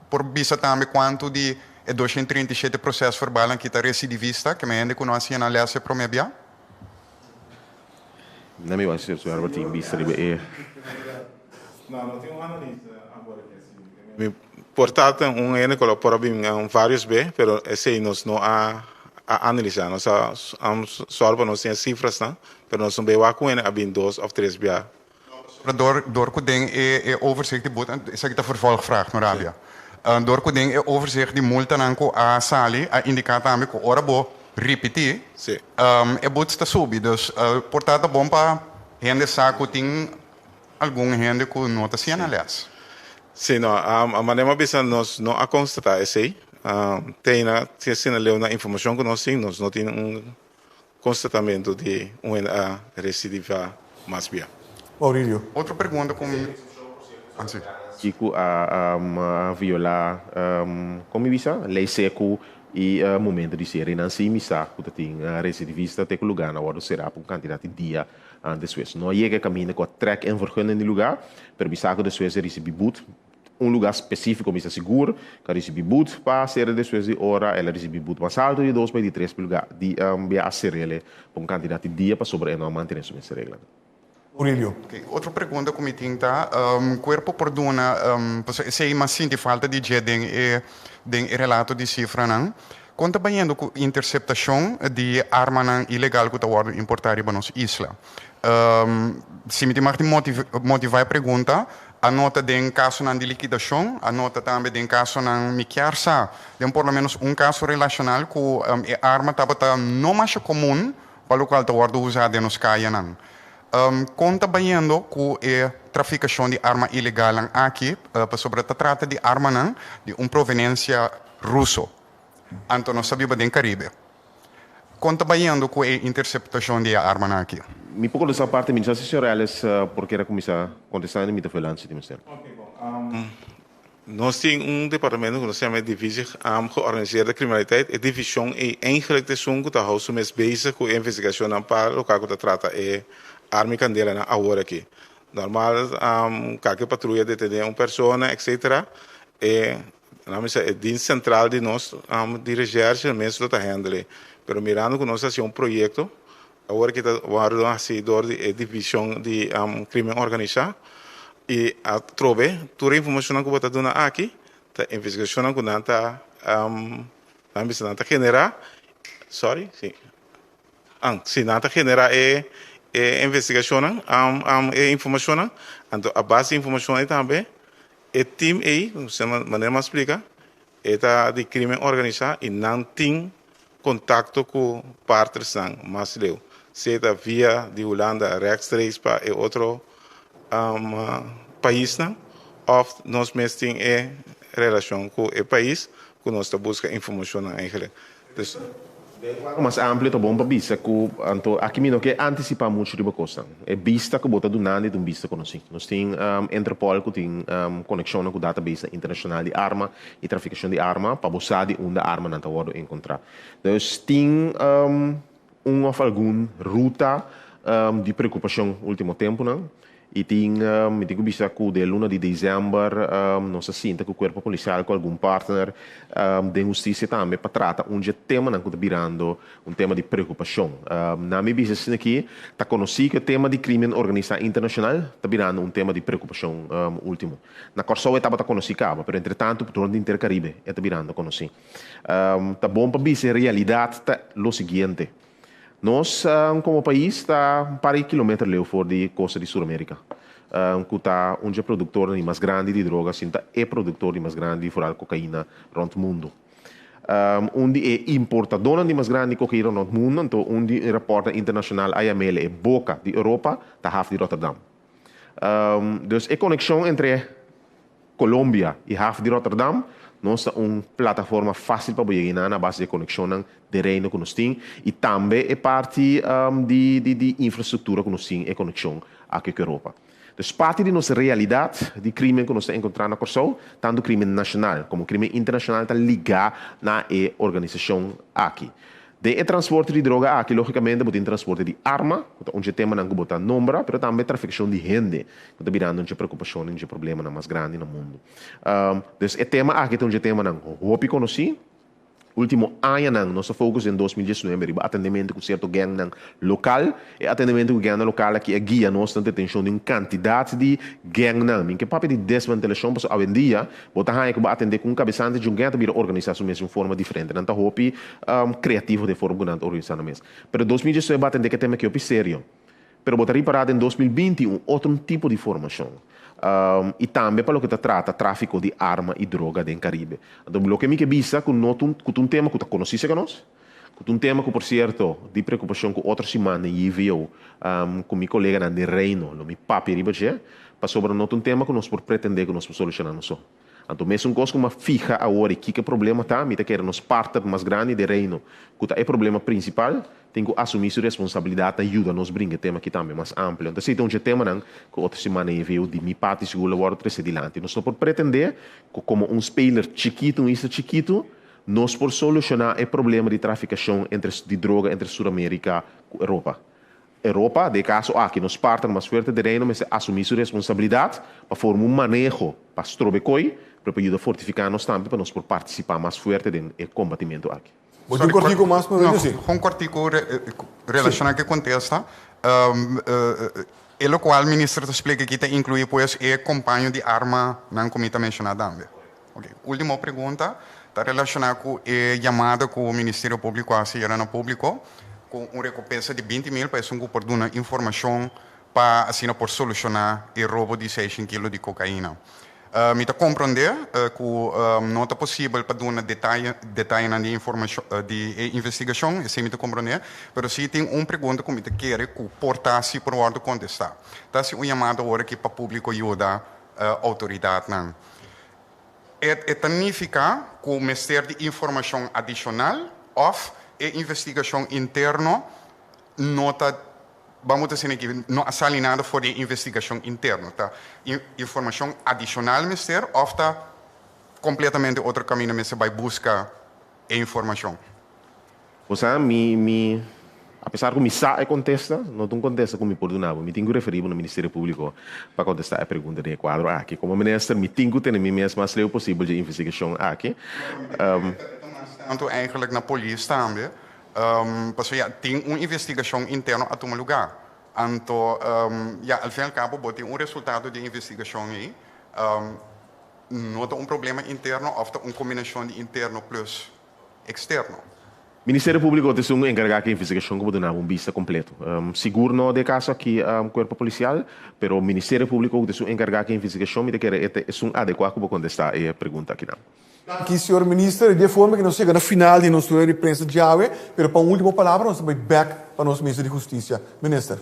por bisa tambe cuanto di e 237 proces verbalnan ki ta recidivista, keme hende cu no a siña nan les e prome bia? Na mi wak señor Zwerwer tin bista riba e. No, no tin un analisa awor aki asi. Mi por ta ten un hende ku lo por a bin varios be, pero esei nos no a a analisa. Nos a sòru pa nos tin e sifrasnan, pero nos no bay wak ku hende a bin dos òf tres bia. Dor dor ku den e e overzicht di boete, esaki ta vervolgvraag, no rabia. Dor ku den e overzicht di multanan ku a sali a indiká tambe ku ora bo ripití, e boete ta subi. Dus por ta ta bon pa hende sa ku tin algun hende ku no ta siña nan lès. Sí, no, a manera mi a bisa nos no a konstatá esei. Te aina, si asina leu na informashon ku nos tin, nos no tin un Konstatamentu di un hende a residivá mas bia. Maurilio. Otro pregunta ku mi. Ah, si. Kico a viola, con mi bisa, ley seco y momento di cierre nan si mi sa cu ta tin recidivista te cu lugar nan wordo cera pa un cantidad di dia despues. No a yega e caminda cu a trek en vergunning di lugar, pero mi sa cu despues a ricibi boet. Un lugar specifico mi sa sigur cu a ricibi boet pa cera despues di ora, el a ricibi boet mas alto di dos pa di tres lugar di bia a cerele pa un cantidad di dia pasobra e no a mantene su mes reglanan. Aurelio. Ok, otro pregunta ku mi tin ta, kuerpo por duna, pasobra esei mas sinti falta di dje den e den e relato di sifranan, kon ta bayendo ku interseptashon di armanan ilegal ku ta wòrdu importá riba nos isla? Si mi tin mag di motivá e pregunta, a nota den kasonan di likidashon, a nota tambe den kasonan, mi kier sa den por lo ménos un kaso relashonal ku e arma tabata no masha komun, pa lokual ta wòrdu usá den nos kayanan. Kon ta bayendo ku e trafikashon di arma ilegalnan aki? Pasobra ta trata di armanan di un provenensia ruso. Anto nos ta biba den Karibe. Kon ta bayendo ku e interseptashon di e armanan aki? Mi por kontestá parti, mi no sa si señor Ellis por kere kuminsá kontestá, mi ta felan si tin mester. Nos tin un departamento ku nos yama e Divisie Georganiseerde Criminaliteit. E divishon ei eigenlijk ta esun ku ta hou su mes bezig ku e investigashonnan pa loka ku ta trata e arma i kandelanan awor aki. Normal kalke patruya detené un persona etcetera e nan bisa e dienst sentral di nos di recherche mes lo ta handle. Pero mirando ku nos ta hasi un proyekto Awor ki ta wòrdu hasi dor di e divishon di krimen organisá i atrobe tur e informashonnan ku bo ta duna aki ta investigashonnan ku nan ta nan bisa nan ta generá sorry si si nan ta generá e e investigashonnan e informashonnan anto a base di informashon ei tambe e tim ei manera mi a splika e ta di krimen organisá i nan tin kontakto ku partnersnan mas leu, sea ta via di Hulanda rechtstreeks pa e otro paisnan òf nos mes tin e relashon ku e pais ku nos ta buska informashonnan eigenlijk. Dus. Den kuadro mas amplio ta bon pa bisa ku anto aki mi no ke antisipá muchu riba kosnan. E bista ku bo ta dunandi ta un bista konosí. Nos tin Interpol ku tin konekshonnan ku databasenan internashonal di arma i trafikashon di arma pa bo sa di unda armanan ta wòrdu enkontrá. Dus tin un òf algun ruta di preokupashon último tempunan i tin mi tin ku bisa ku den luna di desèmber nos a sinta ku kuerpo polisial ku algun partner den hustisia tambe pa trata un dje temanan ku ta birando Un tema di preokupashon. Na mi bisa asina aki, ta konosí ku e tema di krimen organisá internashonal ta birando un tema di preokupashon último. Na Kòrsou e tabata konosí kaba, pero entretantu rònt di henter Karibe e ta birando konosí. Ta bon pa bisa e realidat ta lo siguiente, Nos komo pais ta un par di kilometer leu for di kosta di Sur-Amerika, ku ta un dje produktornan di mas grandi di droga, sin ta e produktor di mas grandi foral kokaina rònt mundu. Un di e importadónan di mas grandi kokaina rònt mundu, anto un di e rapòrtnan internashonal a yam'el e boka di Europa, ta haf di Rotterdam. Dus e konekshon entre Colombia i haf di Rotterdam nos ta un plataforma fásil pa bo yega einan a base di e konekshonnan den Reino ku nos tin i tambe e parti di di infrastruktura ku nos tin e konekshon aki ku Europa. Dus parti di nos realidat di krimen ku nos ta enkontrá na Kòrsou, tantu krimen nashonal komo krimen internashonal ta ligá na e organisashon aki. Den e transporte di droga aki lógikamente bo tin transporte di arma, ku ta un dje temanan ku bo ta nombra, pero tambe trafikashon di hende, ku ta birando un dje preokupashon i un dje problemanan mas grandi na mundu. Dus e tema aki ta un dje temanan hopi konosí. Ultimo añanan nos a focus den 2019 riba atendementu ku sierto gangnan lokal. E atendementu ku gangnan lokal aki a guia nos na detenshon di un kantidat di gangnan. Mi ke papia di desmantelashon pasobra awendia bo ta haña ku bo atendé ku un kabesante di un gang ta bira organisá su mes di un forma diferente. Nan ta hopi kreativo den forma ku nan ta organisá nan mes. Pero 2019 bo atendé ku e tema aki hopi serio. Pero bo ta ripará den 2020 un otro un tipo di formashon. I tambe pa loke ta trata tráfiko di arma i droga den Karibe. Anto loke mi ke bisa ku no ta un ku ta un tema ku ta konosí serka nos, ku ta un tema ku por sierto di preokupashon ku otro siman den JVO ku mi koleganan den Reino lo mi papia riba dje, pasobra no ta un tema ku nos por pretendé ku nos por solushoná nos so. Anto mesun kos ku mi a fiha awor i kiko e problema ta, mi ta kere nos partner mas grandi den Reino, ku ta e problema prinsipal, tin ku asumí su responsabilidat na yuda nos bringa e tema aki tambe mas amplio. Anto esei ta un dje temanan ku otro siman na EVO di mi parti sigur lo wòrdu trese dilanti. Nos no por pretendé ku komo un speler chikitu, un isla chikitu, nos por solushoná e problema di trafikashon entre di droga entre Suramérika ku Europa. Europa, den e kaso aki nos partner mas fuerte den Reino mester asumí su responsabilidat pa forma un maneho pa strobe koi, pero pa yuda fortifiká nos tambe pa nos por partisipá mas fuerte den e kombatimentu aki. Bo tin un kòrtiku mas, Mauricio? Sí. No, un kòrtiku relashoná ku e kontesta. E lokual minister ta splika aki ta inkluí pues e kompaño di armanan ku mi ta menshoná tambe. Oke, último pregunta ta relashoná ku e yamada ku Ministerio Públiko a hasi yera na públiko ku un rekompensa di 20.000 pa esun ku por duna informashon pa asina por solushoná e robo di seishen kilo di kokaina. Mi ta komprondé ku no ta posibel pa duna detaye detayenan di informashon di e investigashon, esei mi ta komprondé, pero si tin un pregunta ku mi ta kere ku por ta si por wòrdu kontestá. Ta hasi un yamada ora aki pa públiko yuda outoridatnan. E ta nifiká ku mester di informashon adishonal òf e investigashon interno no ta, bamos ta asina aki, no a sali nada for di e investigashon interno. Ta informashon adishonal mester òf ta kompletamente otro kaminda mester bai buska e informashon? Bo sa, mi, mi, apesar ku mi sa e kontesta, no ta un kontesta ku mi por duna bo. Mi tin ku referí bo na Ministerio Públiko pa kontestá e pregunta den e kuadro aki. Komo minister, mi tin ku tene mi mes mas leu posibel dje investigashon aki. E ta mas tantu eigenlijk na polis tambe, pasobra ya tin un investigashon interno a tuma lugá. Anto, ya, al fin al kabo bo tin un resultado di e investigashon ei. No ta un problema interno òf ta un kombinashon di interno plus externo. Ministerio Públiko ta esun enkargá ku e investigashon ku bo duna bo un bista kompleto. Sigur no den e kaso aki Kuerpo Polisial, pero Ministerio Públiko ku ta esun enkargá ku e investigashon mi ta kere e ta esun adekuá ku bo kontestá e pregunta akinan. Danki señor Minister. Di e forma ku nos yega na final di nos rueda di prensa djawe, pero pa un último palabra nos ta bai bèk pa nos Minister di Hustisia. Minister.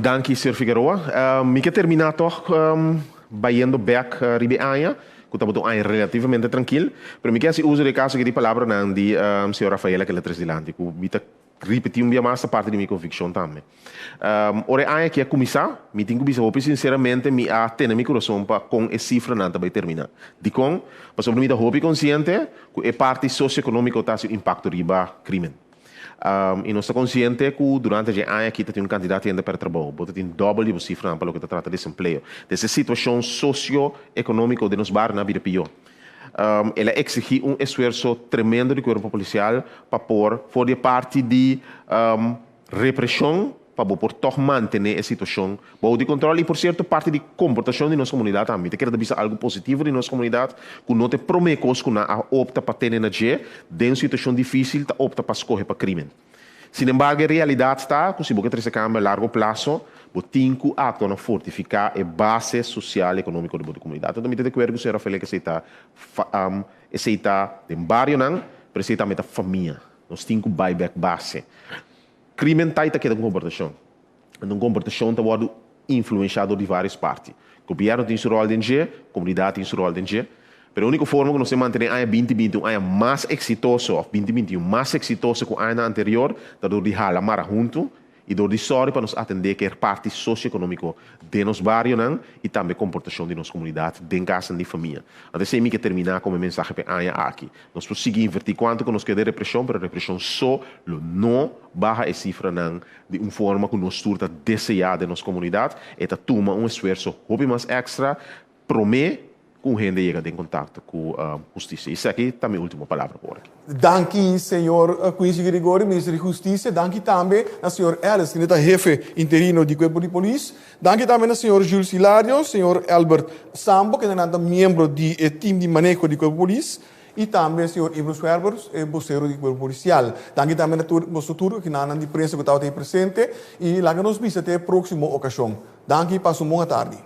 Danki señor Figueroa. Mi ke terminá tòg bayendo bèk riba e aña. Ku tabata un aña relativamente trankil, pero mi ke hasi uso di e kaso aki di palabranan di señor Rafaela kila tres dilanti, ku mi ta ripití un bia mas ta parti di mi konvikshon tambe. Ora e aña aki a kuminsá, mi tin ku bisa hopi sinseramente mi a tene mi kurason pa kon e sifranan ta bai terminá. Dikon? Pasobra mi ta hopi konsiente ku e parti sosioekonómiko ta hasi un impakto riba krímen. I nos ta konsiente ku durante dje aña aki ta tin un kantidat di hende pèrdè trabou. Bo ta tin dòbel di bo sifranan pa loke ta trata desempleo. Des e situashon sosio-ekonómiko den nos barionan a bira pió. El a eksigí un esfuerso tremendo di kuerpo polisial pa por for di e parti di represhon pa bo por tòg mantené e situashon bou di kòntròl i por sierto parti di komportashon di nos komunidat tambe. Mi ta kere ta bisa algu positivo di nos komunidat ku no ta e promé kos ku nan a opta pa tene na dje den un situashon difísil ta opta pa skohe pa krímen. Sinembargo e realidat ta ku si bo ke trese kambio a largo plaso bo tin ku aktua na fortifiká e base sosial i ekonómiko di bo komunidat. Anto mi ta di akuerdo ku señor Rafael ke esei ta esei ta den barionan pero esei tambe ta famia. Nos tin ku bai bèk base. Crimen ta y ta keda cu comportacion. Anto un comportacion ta wordo influencia door di varios parti. Gobierno tin su rol den dje, comunidad tin su rol den dje. Pero e unico forma cu nos tin mantene aña 2020 un aña mas exitoso of 2021 mas exitoso cu añanan anterior ta door di hala mara hunto y door di sorry pa nos atende cu e parti socioeconomico den nos barionan y tambe comportacion di nos comunidad den casnan di famia. Anto esey mi ke termina como e mensahe pa e aña aki. Nos por sigui inverti cuanto cu nos ke den represion, pero represion so lo no baha e cifranan di un forma cu nos tur ta desea den nos comunidad. E ta tuma un esfuerso hopi mas extra prome cu un hende yega den contacto cu husticia. Esaki ta mi ultimo palabra por aki. Danki señor Quincy Gregorio, Minister di Husticia. Danki tambe na señor Ellis, kende ta hefe interino di Cuerpo di Polis. Danki tambe na señor Jules Hilario, señor Albert Sambo, kendenan ta miembro di e team di maneho di Cuerpo Polis, y tambe señor Ibro Schwerber, e bosero di Cuerpo Policial. Danki tambe na tur boso tur kinanan di prensa cu tabata ei presente y laga nos bisa te e proximo ocasion. Danki, pasa un bon atardi.